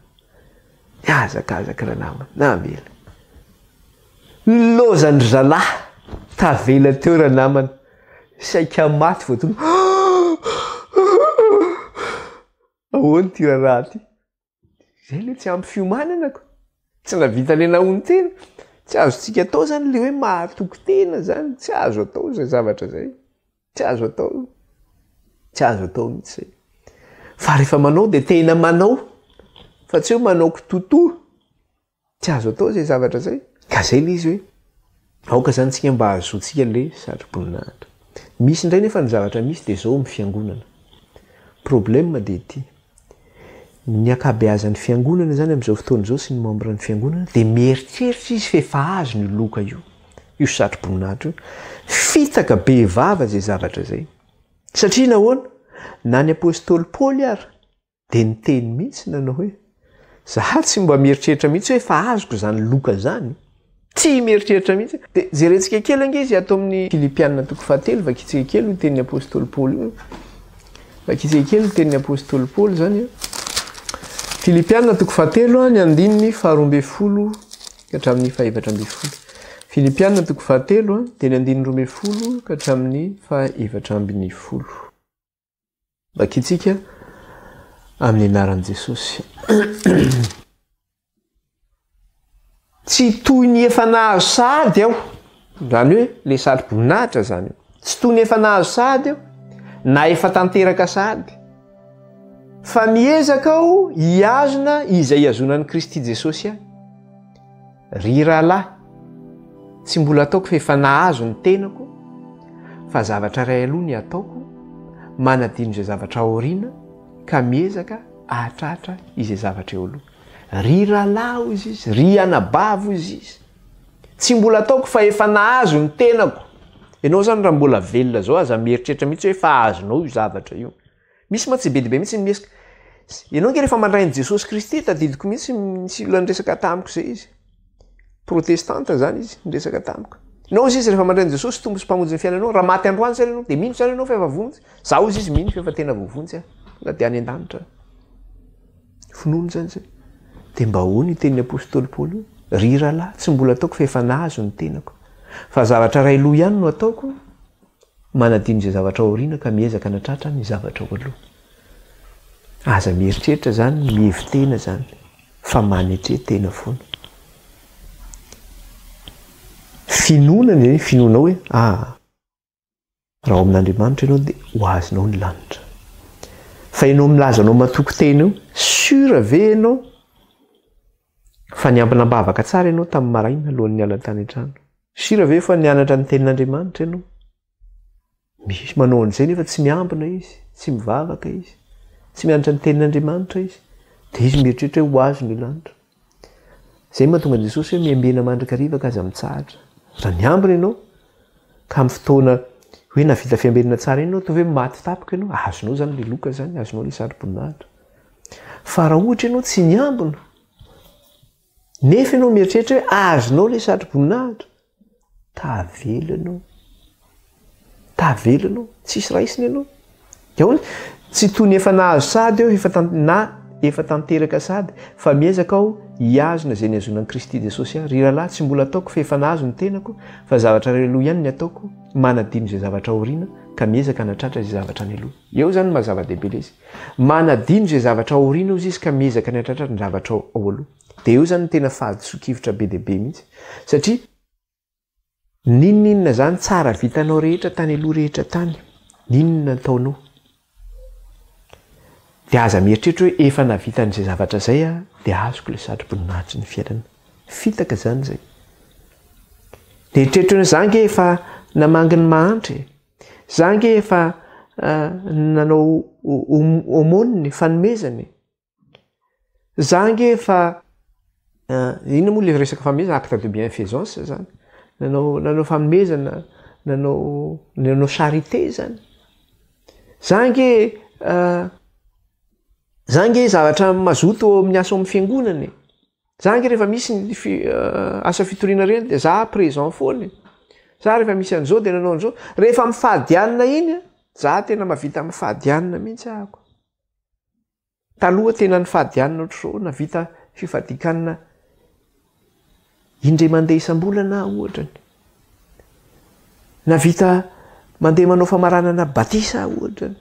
Nihazakazaka ranamana. Namela. Lozan-dry zalahy. Tavela teo ranamana. Saika maty vao tonga. Ahoana ity raharaha ity? Izay ilay tsy ampy fiomanana ko. Tsy nahavita ilay nahonon-tena. Tsy azontsika atao izany ilay hoe mahatoky tena izany. Tsy azo atao izay zavatra izay. Tsy azo atao. Tsy azo atao mihitsy izay. Fa rehefa manao dia tena manao. Fa tsy hoe manao kitotoa. Tsy azo atao izay zavatra izay. Ka izay ilay izy hoe, aoka izany tsika mba hahazoantsika ilay satroboninahitra. Misy indray nefa ny zavatra misy dia izao amin'ny fiangonana. Problème dia ity. Ny ankabeazan'ny fiangonana izany amin'izao fotoana izao sy ny membre ny fiangonana dia mieritreritra izy fa efa azony io loka io, io satroboninahitra io. Fitaka be vava izay zavatra izay. Satria nahoana? Na ny apostoly Paoly ary Dia niteny mihitsy nanao hoe, Za tsy mba mieritreritra mihitsy hoe efa azoko izany loka izany. Tsy mieritreritra mihitsy. Dia jerentsika kely ange izy ato amin'ny Filipiana toko fahatelo, vakintsika kely io tenin'ny apostoly Paoly io. Vakintsika kely ny tenin'ny apostoly Paoly izany. Filipiana toko fahatelo, ny andininy faharoa ambin'ny folo ka hatramin'ny faha-14. Filipiana toko fahatelo, dia ny andininy 12 ka hatramin'ny faha-14. Vakintsika amin'ny anaran'i Jesosy. Tsy toy ny efa nahazo sahady aho, izany hoe le satroboninahitra izany io. Tsy toy ny efa nahazo sahady aho, na efa tanteraka sahady. Fa miezaka aho hihazona izay ihazonan'i Kristy Jesosy ahy. Ry rahalahy, tsy mbola ataoko fa efa nahazo ny tenako, fa zavatra iray aloha ny ataoko, manadino izay zavatra aoriana, ka miezaka hahatratra izay zavatra eo aloha. Ry rahalahy, hoy izy, ry anabavy, hoy izy, tsy mbola ataoko fa efa nahazo ny tenako. Ianao izany raha mbola velona izao, aza mieritreritra mihitsy hoe efa azonao io zavatra io. Misy mantsy be dia be mihitsy ny miezaka. Ianao ange rehefa mandray an'i Jesosy Kristy, tadidiko mihitsy nisy olona niresaka tamiko izay izy. Protestanta izany izy, niresaka tamiko. Ianao hozy izy rehefa mandray an'i Jesosy Tompo sy Mpamonjy ny fiainanao, raha maty androany izany ianao, dia mino izany ianao fa efa vonjy. Za hozy izy mino fa efa tena voavonjy aho, na dia any an-danitra. Finoana izany izay. Dia mba ahoana io tenin'ny apostoly Paoly io? Ry rahalahy, tsy mbola ataoko fa efa nahazo ny tenako. Fa zavatra iray loha ihany no ataoko, Manadino izay zavatra aoriana ka miezaka hanatratra ny zavatra ao aloha. Aza mieritreritra izany mihevi-tena izany fa manetre tena foana. Finoana ny finoanao hoe ah raha ao amin'Andriamanitra ianao dia ho azonao ny lanitra. Fa ianao milaza anao matoky tena io, sûr ve ianao fa niambina am-bavaka tsara ianao tamin'ny maraina alohan'ny niala tany an-trano? Sira ve fa nianatra ny tenin'Andriamanitra ianao? Misy manao an'izay nefa tsy miambina izy, tsy mivavaka izy, tsy mianatra ny tenin'Andriamanitra izy, dia izy mieritreritra hoe ho azy ny lanitra. Izay no mahatonga an'i Jesosy hoe miambena mandrakariva ka aza mitsahatra. Raha miambina ianao, ka amin'ny fotoana hoe nahavita fiambenana tsara iny ianao, ataovy hoe maty tampoka ianao, azonao izany ilay loka izany, azonao ilay satroboninahitra. Fa raha ohatra ianao tsy miambina, Nefa ianao mieritreritra hoe azonao ilay satroboninahitra. Tavela ianao. Tavela ianao. Tsisy raisina ianao. Dia ahoana? Tsy toy ny efa nahazo sady aho, efa tan- na efa tanteraka sady, fa miezaka aho hihazona izay nihazonan'i Kristy Jesosy ahy. Ry rahalahy, tsy mbola ataoko fa efa nahazo ny tenako, fa zavatra iray aloha ihany ny ataoko, manadino izay zavatra aoriana, ka miezaka hanatratra izay zavatra any aloha. Eo izany no maha zava-dehibe ilay izy. Manadino izay zavatra aoriana ozy izy ka miezaka ny hatratratra ny zavatra ao aloha. Dia eo izany no tena fahadisoan-kevitra be dia be mihitsy. Satria n'inon'inona izany tsara vitanao rehetra tany aloha rehetra tany, n'inona nataonao, dia aza mieritreritra hoe efa nahavita an'izay zavatra izay aho dia azoko ilay satroboninahitry ny fiainana. Fitaka izany izay. Dia eritreritra hoe za ange efa namangy ny mahantra e! Za ange efa nanao aumône, fanomezana e! Za ange efa inona moa le resaka fanomezana, acte de bienfaisance zany, nanao nanao fanomezana, nanao nanao charité zany. Za ange za ange zavatra mazoto amin'ny asa ao amin'ny fiangonana e. Za ange rehefa misy ny asa fitoriana ireny dia za présent foana e. Za rehefa misy an'izao dia nanao an'izao. Rehefa mifady hanina iny a, za tena mahavita mifady hanina mihitsy ahako. Taloha tena nifady hanina ohatr'izao, nahavita fifadian-kanina indray mandeha isam-bolana aho ohatrany. Nahavita mandeha manao famaranana batisa aho ohatrany.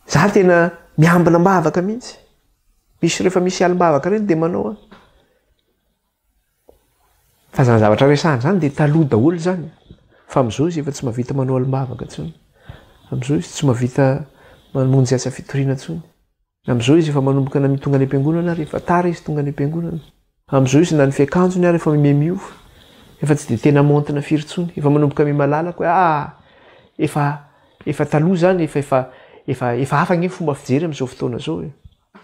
Za tena miambina am-bavaka mihitsy. Misy rehefa misy alim-bavaka ireny dia manao aho. Fa zany zavatra resahana zany dia taloha daholo zany. Fa amin'izao izy efa tsy mahavita manao alim-bavaka intsony. Amin'izao izy tsy mahavita mamonjy asa fitoriana intsony. Amin'izao izy efa manomboka na tonga any am-piangonana ary efa tara izy tonga any am-piangonana. Amin'izao izy na ny fiakanjony ary efa mihamiova. Efa tsy dia tena maontina firy intsony. Efa manomboka miha-malalaka hoe ah, efa efa taloha izany, efa efa efa efa hafa ange ny fomba fijery amin'izao fotoana izao e.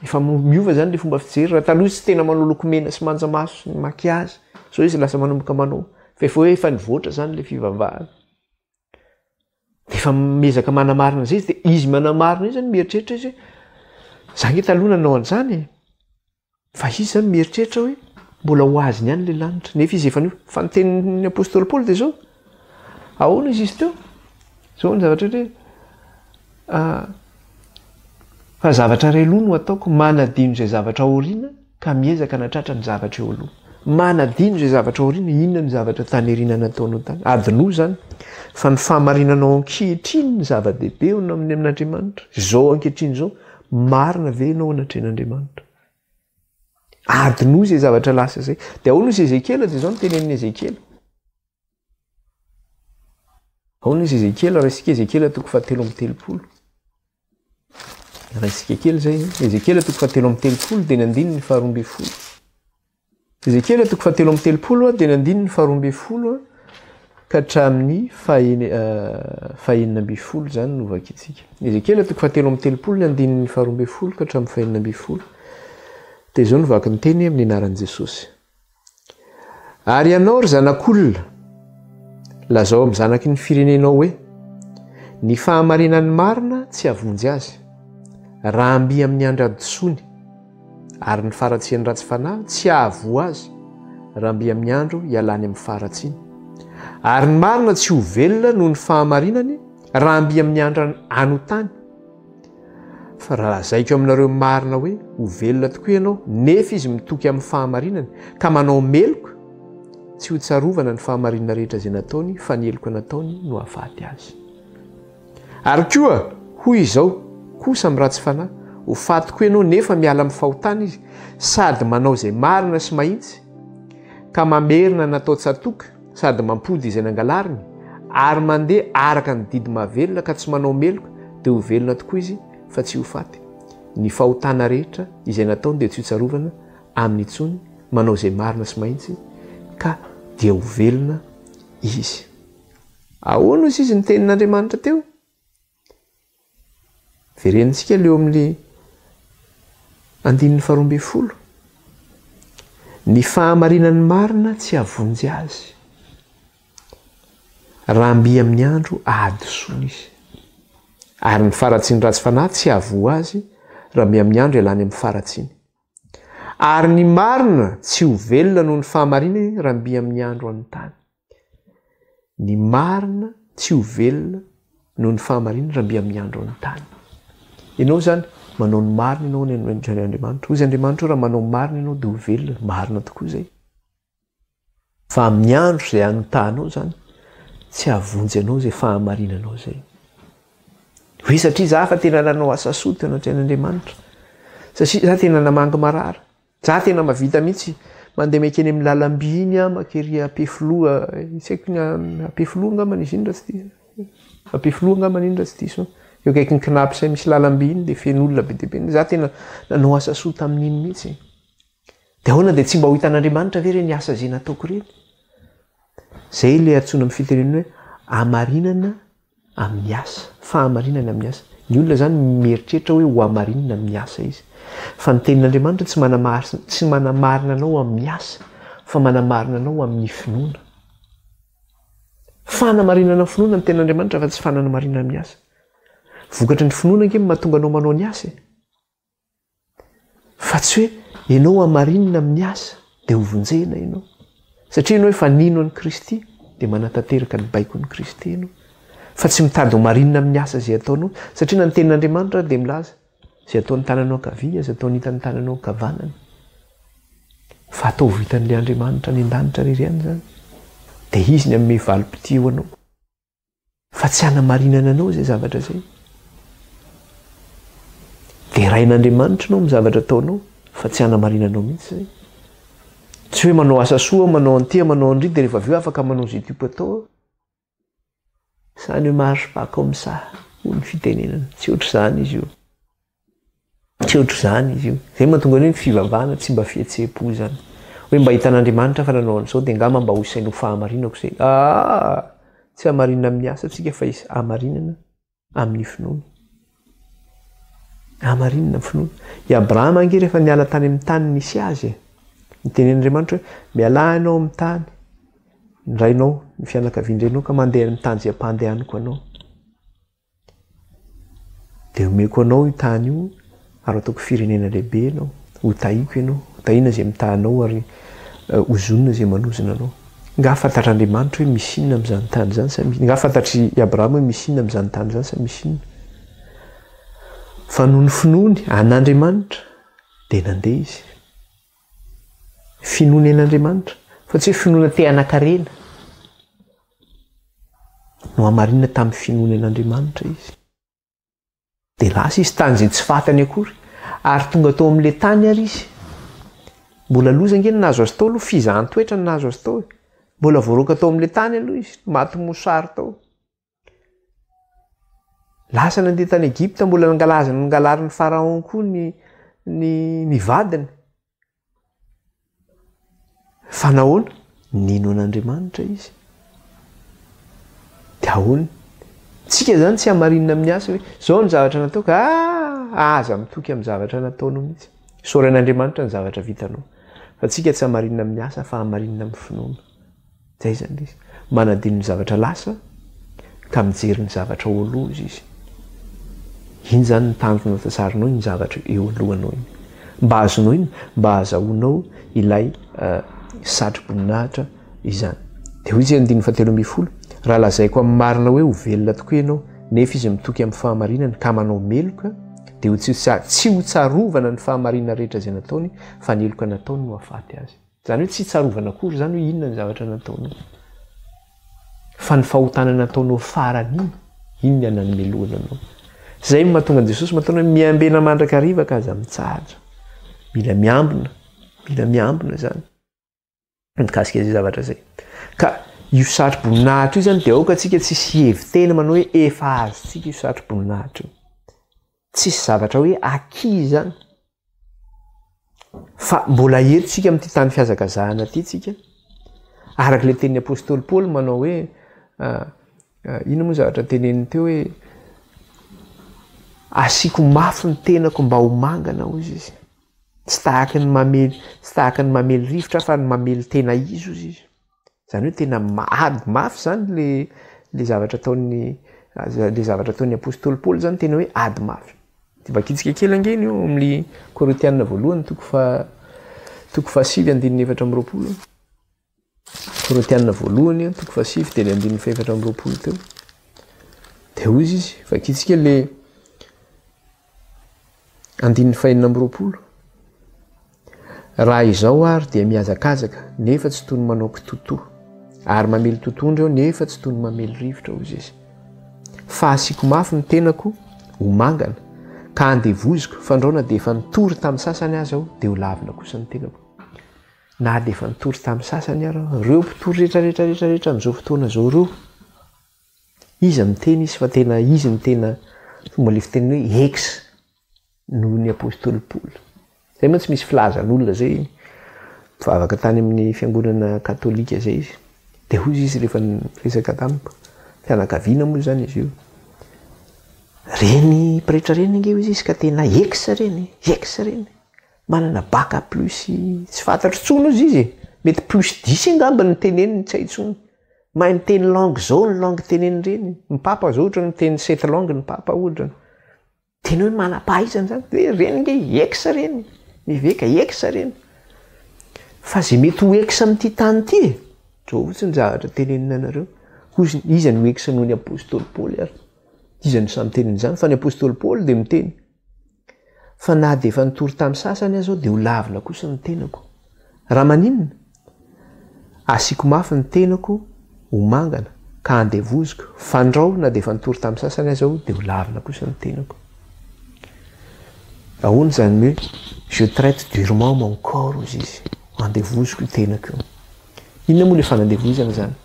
Efa miova izany ilay fomba fijery. Raha taloha izy tsy tena manao lokomena sy manjamaso sy ny maquillage, izao izy lasa manomboka manao. Fa efa hoe efa nivoatra izany ilay fivavahana. Dia efa miezaka manamarina izay izy, dia izy manamarina io zany mieritreritra izy hoe za nge taloha nanao an'izany e! Fa izy zany mieritreritra hoe mbola ho azony ihany ilay lanitra, nefa izy efa niova. Fa ny tenin'ny apostoly Paoly dia izao, ahoana izy izy teo? Izao ny zavatra hoe ah, fa zavatra iray loha no ataoko, manadino izay zavatra aoriana ka miezaka hanatratra ny zavatra eo aloha. Manadino izay zavatra aoriana, inona no zavatra tany aoriana nataonao tany? Adinoy izany fa ny fahamarinanao ankehitriny no zava-dehibe eo amin'ny amin'Andriamanitra. Izao ankehitriny izao, marina ve ianao anatrehan'Andriamanitra? Adinoy izay zavatra lasa izay. Dia ahoana izy Ezekiela? Dia izao no tenenin'i Ezekiela. Ahoana izy Ezekiela? Raisika Ezekiela toko fahatelo amby telopolo. Raisika kely izay. Ezekiela toko fahatelo amby telopolo dia ny andininy faharoa ambin'ny folo. Ezekiela toko fahatelo amby telopolo dia ny andininy faharoa ambin'ny folo ka hatramin'ny fahenina ambin'ny folo izany no vakintsika. Ezekiela toko fahatelo amby telopolo ny andininy faharoa ambin'ny folo ka hatramin'ny fahenina ambin'ny folo. Dia izao no vaky ny teny amin'ny anaran'i Jesosy. Ary ianao, ry zanak'olona, lazao amin'ny zanaky ny firenenao hoe, Ny fahamarinan'ny marina tsy hahavonjy azy, raha mby amin'ny andro hadisoany, ary ny faharatsian'ny ratsy fanahy tsy hahavoa azy, raha mby amin'ny andro hialany amin'ny faharatsiany. Ary ny marina tsy ho velona noho ny fahamarinany, raha mby amin'ny andro hanotany. Fa raha lazaiko aminareo marina hoe, ho velona tokoa ianao, nefa izy mitoky amin'ny fahamarinany, ka manao meloka, tsy ho tsarovana ny fahamarinana rehetra izay nataony, fa ny heloka nataony no hahafaty azy. Ary koa, hoy izao kosa amin'ny ratsy fanahy, ho faty koa ianao, nefa miala amin'ny fahotana izy, sady manao izay marina sy mahitsy, ka mamerina ny natao tsatoka, sady mampody izay nangalariny, ary mandeha araka ny didy mahavelona ka tsy manao meloka, dia ho velona tokoa izy fa tsy ho faty. Ny fahotana rehetra izay nataony dia tsy hotsarovana aminy intsony, manao izay marina sy mahitsy, ka dia ho velona izy. Ahoana hozy izy ny tenin'Andriamanitra teo? Verenintsika ilay eo amin'ny andininy faharoa ambin'ny folo. Ny fahamarinan'ny marina tsy hahavonjy azy, raha mby amin'ny andro ahadisoany izy. Ary ny faharatsian'ny ratsy fanahy tsy hahavoa azy, raha mby amin'ny andro ialany amin'ny faharatsiany. Ary ny marina tsy ho velona noho ny fahamarinany raha mby amin'ny andro anontany. Ny marina tsy ho velona noho ny fahamarinana raha mby amin'ny andro an-tany. Ianao izany, manao ny marina ianao any Andriamanitra. Hoy izy Andriamanitra hoe raha manao ny marina ianao dia ho velona. Marina tokoa izay. Fa amin'ny andro izay hanotahanao izany, tsy hahavonjy anao izay fahamarinanao izay. Hoe satria za fa tena nanao asa soa teo anatrehan'Andriamanitra. Satria za tena namangy marary. Za tena mavita mihitsy mandeha mankeny amin'ny lalamby iny aho mankery Ampefiloha, tsy haiko ny Ampefiloha angambany izy iny raha tsy diso, Ampefiloha angambany iny raha tsy diso, eo akaikin'ny Cnaps misy lalamby iny dia feno olona be dia be, za tena nanao asa soa tamin'iny mihitsy. Dia ahoana dia tsy mba ho hitan'Andriamanitra ve ireny asa izay nataoko ireny? Izay ilay antsoina amin'ny fitenenana hoe hamarinana amin'ny asa. Fahamarinana amin'ny asa. Ny olona izany mieritreritra hoe ho hamarinina amin'ny asa izy. Fa ny tenin'Andriamanitra tsy manamarina, tsy manamarina anao amin'ny asa, fa manamarina anao amin'ny finoana. Fanamarinana ny finoana ny tenin'Andriamanitra fa tsy fanamarinana amin'ny asa. Vokatry ny finoana ange no mahatonga anao manao ny asa e. Fa tsy hoe ianao hamarinina amin'ny asa dia ho vonjena ianao. Satria ianao efa nino an'i Kristy dia manatanteraka ny baikon'i Kristy ianao. Fa tsy mitady ho marinina amin'ny asa izay ataonao. Satria na ny tenin'Andriamanitra ary dia milaza, izay ataon'ny tananao ankavia, izay ataon'ny hitan'ny tananao ankavanana. Fa ataovy hitan'ilay Andriamanitra any an-danitra irery ihany izany. Dia Izy ny hanome valim-pitia ho anao. Fa tsy hanamarinana anao izay zavatra izay. Derain'Andriamanitra ianao amin'ny zavatra ataonao fa tsy hanamarinanao mihitsy izay. Tsy hoe manao asa soa, manao an'ity, manao an'ry dia rehefa avy eo afaka manao izay tiako atao aho. Ça ne marche pas comme ça, hoy ny fitenenana. Tsy ohatr'izany izy io. Tsy ohatr'izany izy io. Izay mahatonga ny hoe ny fivavahana tsy mba fihetseham-po izany. Hoe mba hitan'Andriamanitra fa nanao an'izao dia angamba mba ho isainy ho fahamarinako izay. Aa! Tsy hamarinina amin'ny asa tsika fa hamarinana amin'ny finoana. Hamarinina amin'ny finoana. I Abrahama ange rehefa niala tany amin'ny tany nisy azy e. Nitenen'Andriamanitra hoe mialà ianao amin'ny tany ny rainao, ny fianakavian-drainao ka mandeha amin'ny tany izay ampandehaniko anao. Dia omeko anao io tany io ary ataoko firenena lehibe ianao. Ho tahiko ianao, ho tahina izay mitaha anao ary hozonina izay manozona anao. Nga fantatr'Andriamanitra hoe misy inona amin'izany tany izany sa misy, nga fantatr'i Abrahama hoe misy inona amin'izany tany izany sa misy inona? Fa noho ny finoany an'Andriamanitra dia nandeha izy. Finoany an'Andriamanitra, fa tsy hoe finoana te hanan-karena. Nohamarinina tamin'ny finoany an'Andriamanitra izy. Dia lasa izy tany izay tsy fantany akory. Ary tonga tao amin'ilay tany ary izy. Mbola loza ange ny nahazo azy tao aloha, fizahan-toetra ny nahazo azy tao e. Mbola voaroaka tao amin'ilay tany aloha izy, maty mosary tao. Lasa nandeha tany Egypta, mbola nangalaziny nangalarin'ny Pharaon koa ny, ny, ny vadiny. Fa nahoana? Nino an'Andriamanitra izy. Dia ahoana? Tsika izany tsy hamarinina amin'ny asa hoe izao ny zavatra nataoko, ah, aza mitoky amin'ny zavatra nataonao mihitsy. Isaoran'Andriamanitra ny zavatra vitanao. Fa tsika tsy hamarinina amin'ny asa fa hamarinina amin'ny finoana. Zay izany ilay izy. Manadino ny zavatra lasa ka mijery ny zavatra ao aloha izy izy. Iny izany ny tanjona tsarinao iny zavatra eo alohanao iny. Mba azonao iny, mba azahoanao ilay satro-boninahitra izany. Dia hoy izy andininy fahatelo ambin'ny folo, raha lazaiko amin'ny marina hoe ho velona tokoa ianao, nefa izy mitoky amin'ny fahamarinany ka manao meloka, dia ho tsy ho tsarovana ny fahamarinana rehetra izay nataony, fa ny heloka nataony no hahafaty azy. Izany hoe tsy tsarovana akory izany hoe inona ny zavatra nataonao. Fa ny fahotana nataonao farany iny, iny ny anamelohana anao. Izay no mahatonga an'i Jesosy mataona hoe miambena mandrakariva ka aza mitsahatra. Mila miambina, mila miambina izany mikasika izay zavatra izay. Ka io satro-boninahitra io izany dia aoka antsika tsy hisy hihevi-tena manao hoe efa azontsika io satro-boninahitra io. Tsisy zavatra hoe acquis izany. Fa mbola eto tsika amin'ity tany fihazakazahana ity tsika. Araka ilay tenin'ny apostoly Paoly manao hoe ah, ah, inona moa zavatra teneniny teo hoe asiako mafy ny tenako mba ho mangana hoy izy. Tsy tahaka ny mamely, tsy tahaka ny mamely rivotra fa ny mamely tena izy hoy izy. Izany hoe tena ady mafy izany le le zavatra ataon'ny le zavatra ataon'ny apostoly Paoly izany tena hoe ady mafy. Dia vakintsika kely ange iny eo amin'ny Korintiana voalohany toko faha toko fahasivy andininy 24. Korintiana voalohany toko fahasivy dia le andininy faha 24 teo. Dia hoy izy, vakintsika le Andininy fahenina amby 20. Raha izao ary dia mihazakazaka nefa tsy toy ny manao kitotoa, ary mamely totohondry aho nefa tsy toy ny mamely rivotra, hoy izy. Fa asiako mafy ny tenako ho mangana, ka andevoziko, fandrao na dia efa nitory tamin'ny sasany aza aho, dia ho lavina kosa ny tenako. Na dia efa nitory tamin'ny sasany ary aho, ireo mpitory rehetra rehetra rehetra rehetra amin'izao fotoana izao ireo, Iza miteny izy fa tena izy no tena fomba le fiteniny hoe ex noho ny apostoly Paoly. Zay mantsy misy filazan'olona zay mpivavaka tany amin'ny fiangonana katolika zay izy. Dia hoy izy rehefa niresaka tamiko, fianakaviana moa izany izy io, Reny pretra reny ange hoy izy ka tena ex reny, ex reny. Manana bac plus tsy fantatro intsony hozy izy e. Mety plus dix angamba ny teneniny tsy hay intsony. Mahay miteny langue zao ny langue teneniny reny. Ny papa zao ohatrany miteny sept langue ny papa ohatra. Tena hoe manam-pahaizana zany. Hoe reny nge ex reny. Ny eveka ex reny. Fa ze mety ho ex amin'ity tany ity e. Zao fotsiny zavatra tenenina anareo. Hozy iza no ex noho ny apostoly Paoly ary? Iza no sahy miteny an'izany? Fa ny apostoly Paoly dia miteny fa na dia efa nitory tamin'ny sasany aza aho dia ho lavina kosa ny tenako. Raha maninona? Asiako mafy ny tenako ho mangana ka andevoziko, fandrao na dia efa nitory tamin'ny sasany aza aho dia ho lavina kosa ny tenako. Ahoana izany hoe je traite durement mon corps hozy izy, andevoziko io tenako io. Inona moa ilay fanandevozana izany?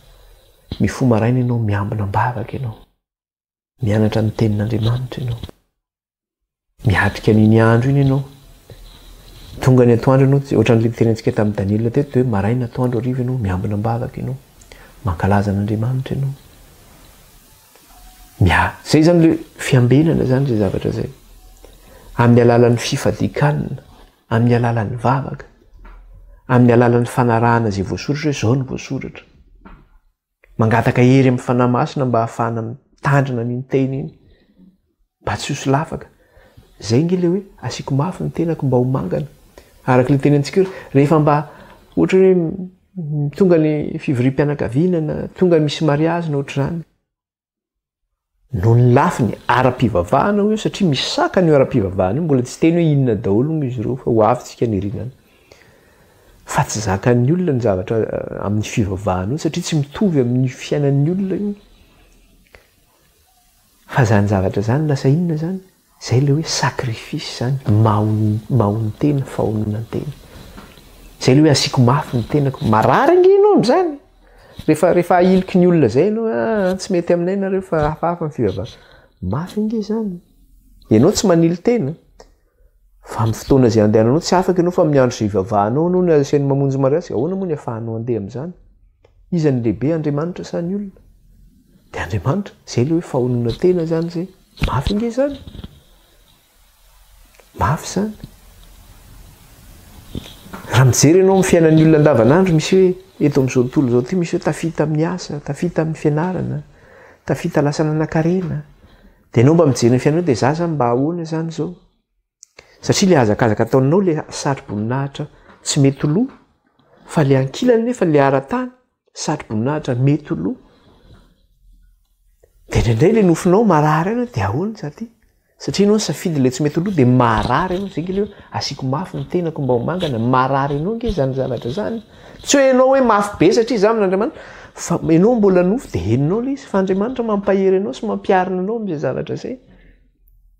Mifoha maraina ianao, miambina am-bavaka ianao. Mianatra ny tenin'Andriamanitra ianao. Miatrika an'iny andro iny ianao. Tonga ny atoandro ianao, ohatran'ilay nitenentsika tamin'i Daniela teto dia hoe maraina, atoandro, hariva ianao, miambina am-bavaka ianao. Mankalaza an'Andriamanitra ianao. Mia, izay izany ilay fiambenana izany izay zavatra izay. Amin'ny alalan'ny fifadian-kanina, amin'ny alalan'ny vavaka, amin'ny alalan'ny fanarahana izay voasoratra hoe izao no voasoratra. Mangataka hery amin'ny Fanahy Masina mba hahafahana mitandrina an'iny teny iny, mba tsy ho solafaka. Izay ange ilay hoe asiako mafy ny tenako mba ho mangana. Araka ilay tenentsika eo, rehefa mba ohatra hoe tonga ny fivoriam-pianakaviana na tonga misy mariazy na ohatr'izany. Noho ny lafiny ara-pivavahana hoy aho satria misy sakana io ara-pivavahana io, mbola tsy hiteny hoe inona daholo moa izy ireo fa ho avy tsika any aoriana any. Fa tsy zakan'ny olona ny zavatra amin'ny fivavahana io satria tsy mitovy amin'ny fiainan'ny olona io. Fa zany zavatra zany lasa inona zany? Zay le hoe sacrifice zany, mahonon-tena, fahononan-tena. Zay le hoe asiako mafy ny tenako, marary ange ianao amin'izany. Rehefa rehefa ahiliky ny olona zay ianao, ah tsy mety aminay nareo fa hafahafa ny fivavahana. Mafy ange izany. Ianao tsy manily tena, fa amin'ny fotoana izay andehananao tsy afaka ianao fa amin'ny andro izay ivavahanao ianao no asainy mamonjy mariazy, ahoana moa ny afahanao handeha amin'izany? Iza no lehibe, Andriamanitra sa ny olona? Dia Andriamanitra, zay le hoe fahononan-tena zany zay. Mafy ange izany. Mafy izany. Raha mijery ianao amin'ny fiainan'ny olona andavanandro, misy hoe eto amin'izao tontolo izao ity, misy hoe tafita amin'ny asa, tafita amin'ny fianarana, tafita lasa nanan-karena. Dia ianao mba mijery ny fiainanao dia za zany mba ahoana izany izao? Satria ilay hazakazaka ataonao ilay satroboninahitra tsy mety lo, fa ilay ankilany nefa ilay ara-tany Satroboninahitra mety ho lo. Dia indraindray ilay nofinao marary anao dia ahoana za ty? Satria ianao nisafidy ilay tsy mety ho lo dia marary anao. Zay nge ilay hoe asiako mafy ny tenako mba ho mangana. Marary anao nge izany zavatra izany. Tsy hoe ianao hoe mafy be satria za amin'Andriamanitra fa ianao mbola nofo dia henonao ilay izy fa Andriamanitra mampahery anao sy mampiarina anao amin'izay zavatra izay.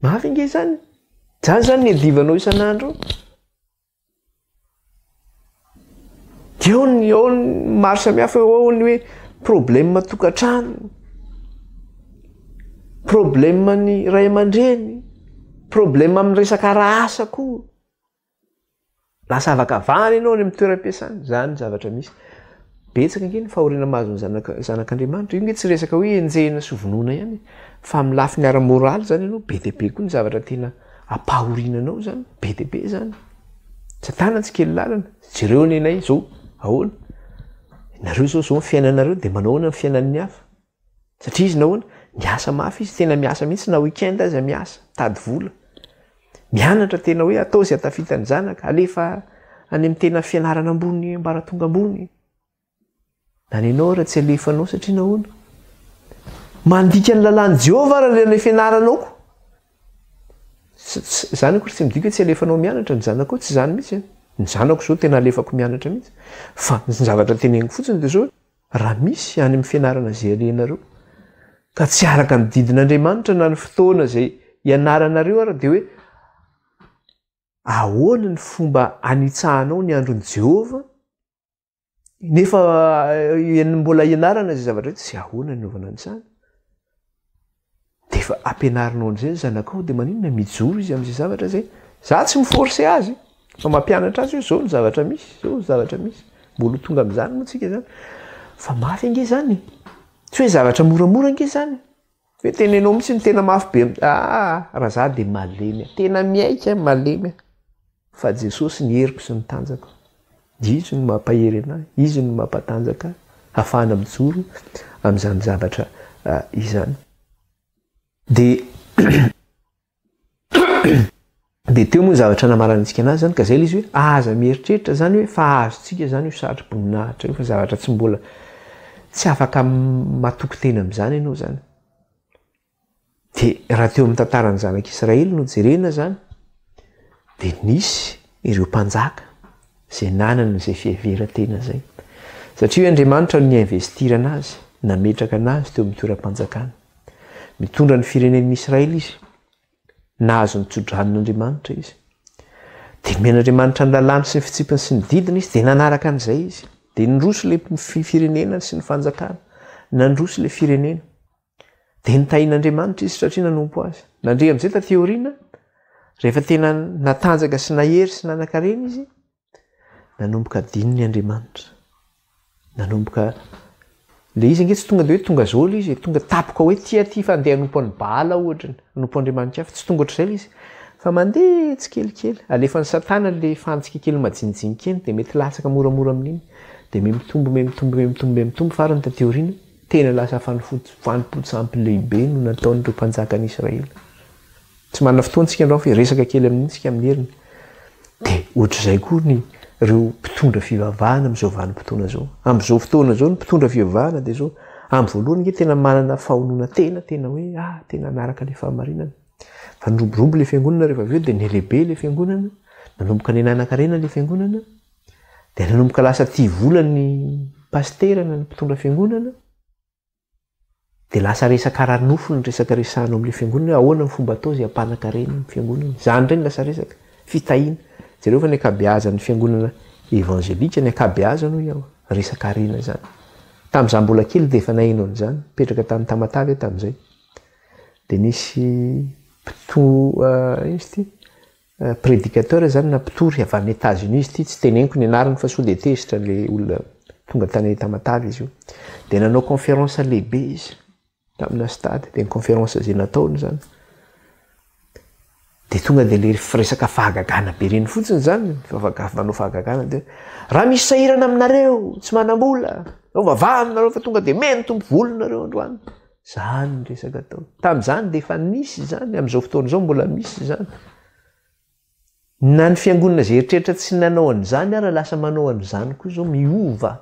Mafy nge izany. Izany izany ny iadivanao isan'andro. Dia eo ny eo ny maro samihafa eo ao ny hoe problème tokantrano, problème ny ray aman-dreny, problème amin'ny resaka ara-asa koa. Lasa avakavahana ianao any amin'ny toeram-piasana, izany ny zavatra misy. Betsaka ange ny fahoriana mahazo ny zanaka zanak'Andriamanitra. Io ange tsy resaka hoe enjehina sy vonoina ihany e, fa amin'ny lafiny ara-moraly izany ianao be dia be koa ny zavatra tena ampahoriana anao zany, be dia be zany. Satana tsy kely lalana, jereo ny anay zao, ahoana? Nareo zao zao ny fiainanareo dia manao ahoana ny fiainan'ny hafa? Satria izy nahoana? Miasa mafy izy, tena miasa mihitsy na week-end aza miasa, mitady vola. Mianatra tena hoe atao izay hahatafita ny zanaka, alefa any amin'ny tena fianarana ambony, ambaratonga ambony. Na ny anao ara tsy alefanao satria nahoana? Mandika ny lalàn'i Jehovah ara ilay fianaranao ko. Izany akory tsy midika hoe tsy alefanao mianatra ny zanakao, tsy izany mihitsy. Ny zanako izao tena alefako mianatra mihitsy. Fa ny zavatra teneniko fotsiny dia izao hoe, raha misy any amin'ny fianarana izay alehanareo ka tsy araka ny didin'Andriamanitra na ny fotoana izay ianaranareo ara dia hoe ahoana ny fomba anitsahanao ny andron'i Jehovah Nefa mbola ianarana izay zavatra izay, tsy ahoana ny anaovana an'izany. Dia efa ampianarinao an'izay ny zanakao, dia maninona mijoro izy amin'izay zavatra izay. Za tsy mi-forcer azy, fa mampianatra azy hoe zao ny zavatra misy, zao ny zavatra misy. Mbola ho tonga amin'izany moa tsika izany. Fa mafy ange izany e! Tsy hoe zavatra moramora ange izany e! Hoe tenenao mihitsy ny tena mafy be aa raha za dia malemy aho, tena miaiky aho malemy aho fa Jesosy ny heriko sy ny tanjako, Izy no mampahery anahy, Izy no mampatanjaka ahy hahafahana mijoro amin'izany zavatra izany. Dia Dia teo moa ny zavatra namaranantsika anazy zany ka zay ilay izy hoe aza mieritreritra zany hoe fa azontsika zany io satroboninahitra io fa zavatra tsy mbola tsy afaka matoky tena amin'izany ianao zany. Dia raha teo amin'ny tantaran'ny zanak'Israely no jerena zany dia nisy ireo mpanjaka izay nanana izay fiheveran-tena izay. Satria hoe Andriamanitra no ni-investir anazy, nametraka anazy teo amin'ny toeram-panjakana. Mitondra ny firenen'ny Israely izy. Nahazo ny tsodranon'Andriamanitra izy. Dia nomen'Andriamanitra ny lalàny sy ny fitsipiny sy ny didiny izy, dia nanaraka an'izay izy. Dia niroso ilay firenena sy ny fanjakana. Nandroso ilay firenena. Dia nitahian'Andriamanitra izy satria nanompo azy. Nandre amin'izay taty aoriana, rehefa tena natanjaka sy nahery sy nanan-karena izy, Nanomboka adinony Andriamanitra. Nanomboka, le izy ange tsy tonga de hoe tonga zao le izy e, tonga tapoka hoe ty aty fa andeha hanompo an'i Baala ohatra, hanompo andriamanitra hafa, tsy tonga ohatr'izay le izy fa mandeha tsikelikely, alefan'i satana le fantsika kely majinijinika iny de mety latsaka moramora amin'iny, de mihamitombo mihamitombo mihamitombo mihamitombo farany taty aoriana tena lasa fanompoan-tsampy lehibe no nataon'ireo mpanjakan'i Israely. Tsy manana fotoana tsika androany fa hiresaka kely amin'iny tsika amin'ny heriny. Dia ohatr'izay koa ny ireo mpitondra fivavahana amin'izao vanim-potoana izao. Amin'izao fotoana izao ny mpitondra fivavahana dia izao, amin'ny voalohany ange tena manana fahononan-tena, tena hoe ah tena hanaraka ilay fahamarinana. Fa niroborobo ilay fiangonana rehefa avy eo dia nihalehibe ilay fiangonana, nanomboka niha-nanan-karena ilay fiangonana, dia nanomboka lasa tia vola ny pasitera na ny mpitondra fiangonana. Dia lasa resaka ara-nofo ny resaka resahana ao amin'ilay fiangonana hoe ahoana ny fomba atao izay hampanan-karena ny fiangonana. Izany indray no lasa resaka. Fitahiana. Jereo fa ny ankabeazan'ny fiangonana evangelika, ny ankabeazany hoy aho, resaka harena izany. Tamin'izaho mbola kely dia efa naheno an'izany. Nipetraka tany Tamatave aho tamin'izay. Dia nisy mpito, inona izy ity? Prédicateur zany na mpitory avy any Etats Unis izy ity, tsy teneniko ny anarany fa sao dia tezitra le olona tonga tany Tamatave izy io. Dia nanao conférence lehibe izy tamina stade, dia ny conférence izay nataony zany dia tonga dia le resaka fahagagana be ireny fotsiny zany, manao fahagagana dia raha misy sahirana aminareo tsy manam-bola, vavahana nareo fa tonga dia meno tompo volonareo androany. Zany ny resaka atao. Tamin'izany dia efa nisy izany, amin'izao fotoana izao mbola misy izany. Na ny fiangonana izay eritreritra tsy nanao an'izany ara lasa manao an'izany koa izao, miova.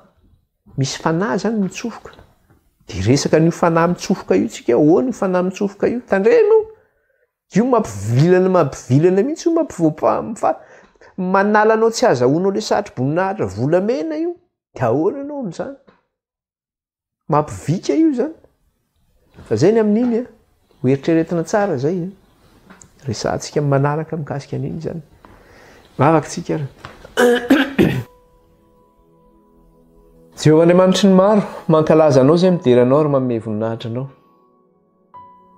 Misy fanahy izany mitsofoka. Dia resaka an'io fanahy mitsofoka io tsika, ahoana io fanahy mitsofoka io? Tandremo! Io mampivilana mampivilana mihitsy io mampivoam-pa, manala anao tsy azahoanao ilay satro-boninahitra volamena io. Dia ahoana ianao amin'izany? Mampivika io zany. Fa zay ny amin'iny a. Ho eritreretina tsara zay a. Resahantsika amin'ny manaraka mikasika an'iny zany. Vavaka tsika ary. Jehovah Andriamanitry ny maro, mankalaza anao izay midera anao ary manome voninahitra anao.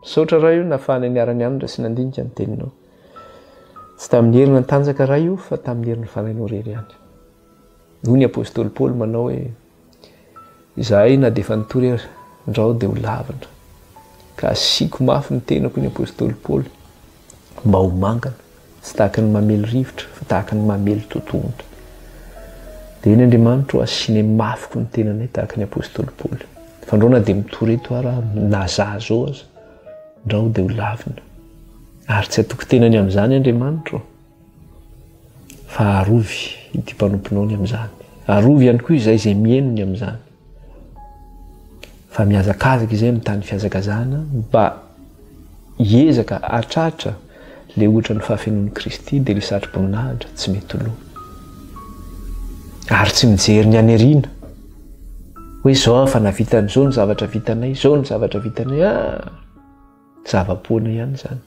Misaotra Ray o nahafahana niara-nianatra sy nandinika ny teninao. Tsy tamin'ny hery natanjaka Ray o fa tamin'ny herin'ny Fanahinao irery ihany. Hoy ny apostoly Paoly manao hoe izahay na dia efa nitory ary ndrao dia ho lavina. Ka asiako mafy ny tenako hoy ny apostoly Paoly mba ho mangana, tsy tahaka ny mamely rivotra fa tahaka ny mamely totohondry. Dia eny Andriamanitro asianay mafy koa ny tenanay tahaka ny apostoly Paoly. Fa ndrao na dia mitory eto ara na za zao aza, ndrao dia ho lavina. Ary tsy hatoky tena ny amin'izany Andriamanitro fa arovy ity mpanomponao ny amin'izany. Arovy ihany koa izay izay mihaino ny amin'izany. Fa mihazakazaka izay amin'ny tany fihazakazahana mba hiezaka hatratra le ohatra ny fahafenoan'i Kristy dia le satro-boninahitra tsy mety lo. Ary tsy mijery ny any aoriana hoe zao aho fa nahavita an'izao ny zavatra vitanay, izao ny zavatra vitanay, ah! Zava-poana ihany izany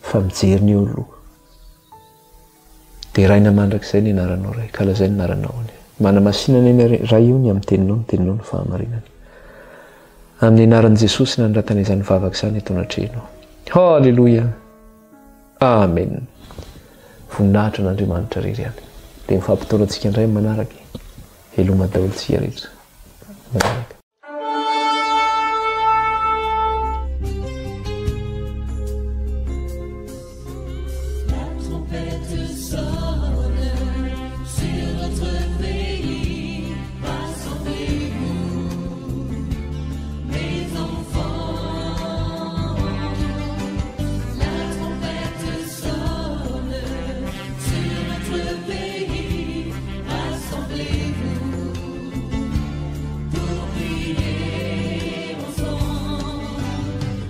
fa mijery ny eo aloha. Deraina mandrakizay ny anaranao Ray, ka lazaina ny anaranao anie. Manamasina anie Ray io ny amin'ny teninao, ny teninao no fahamarinana. Amin'ny anaran'i Jesosy nanoratana izany vavaka izany eto anatrehanao. Haleloia! Amen! Voninahitra an'Andriamanitra irery ihany. Dia mifampitaona antsika indray amin'ny manaraka e. Veloma daholo tsika rehetra. manaraka.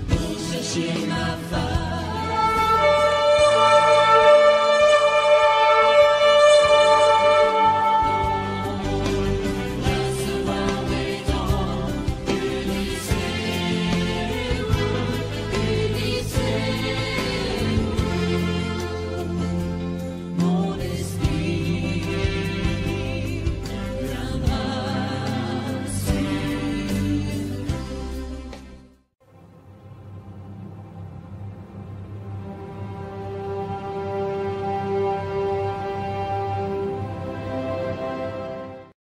Pour chercher ma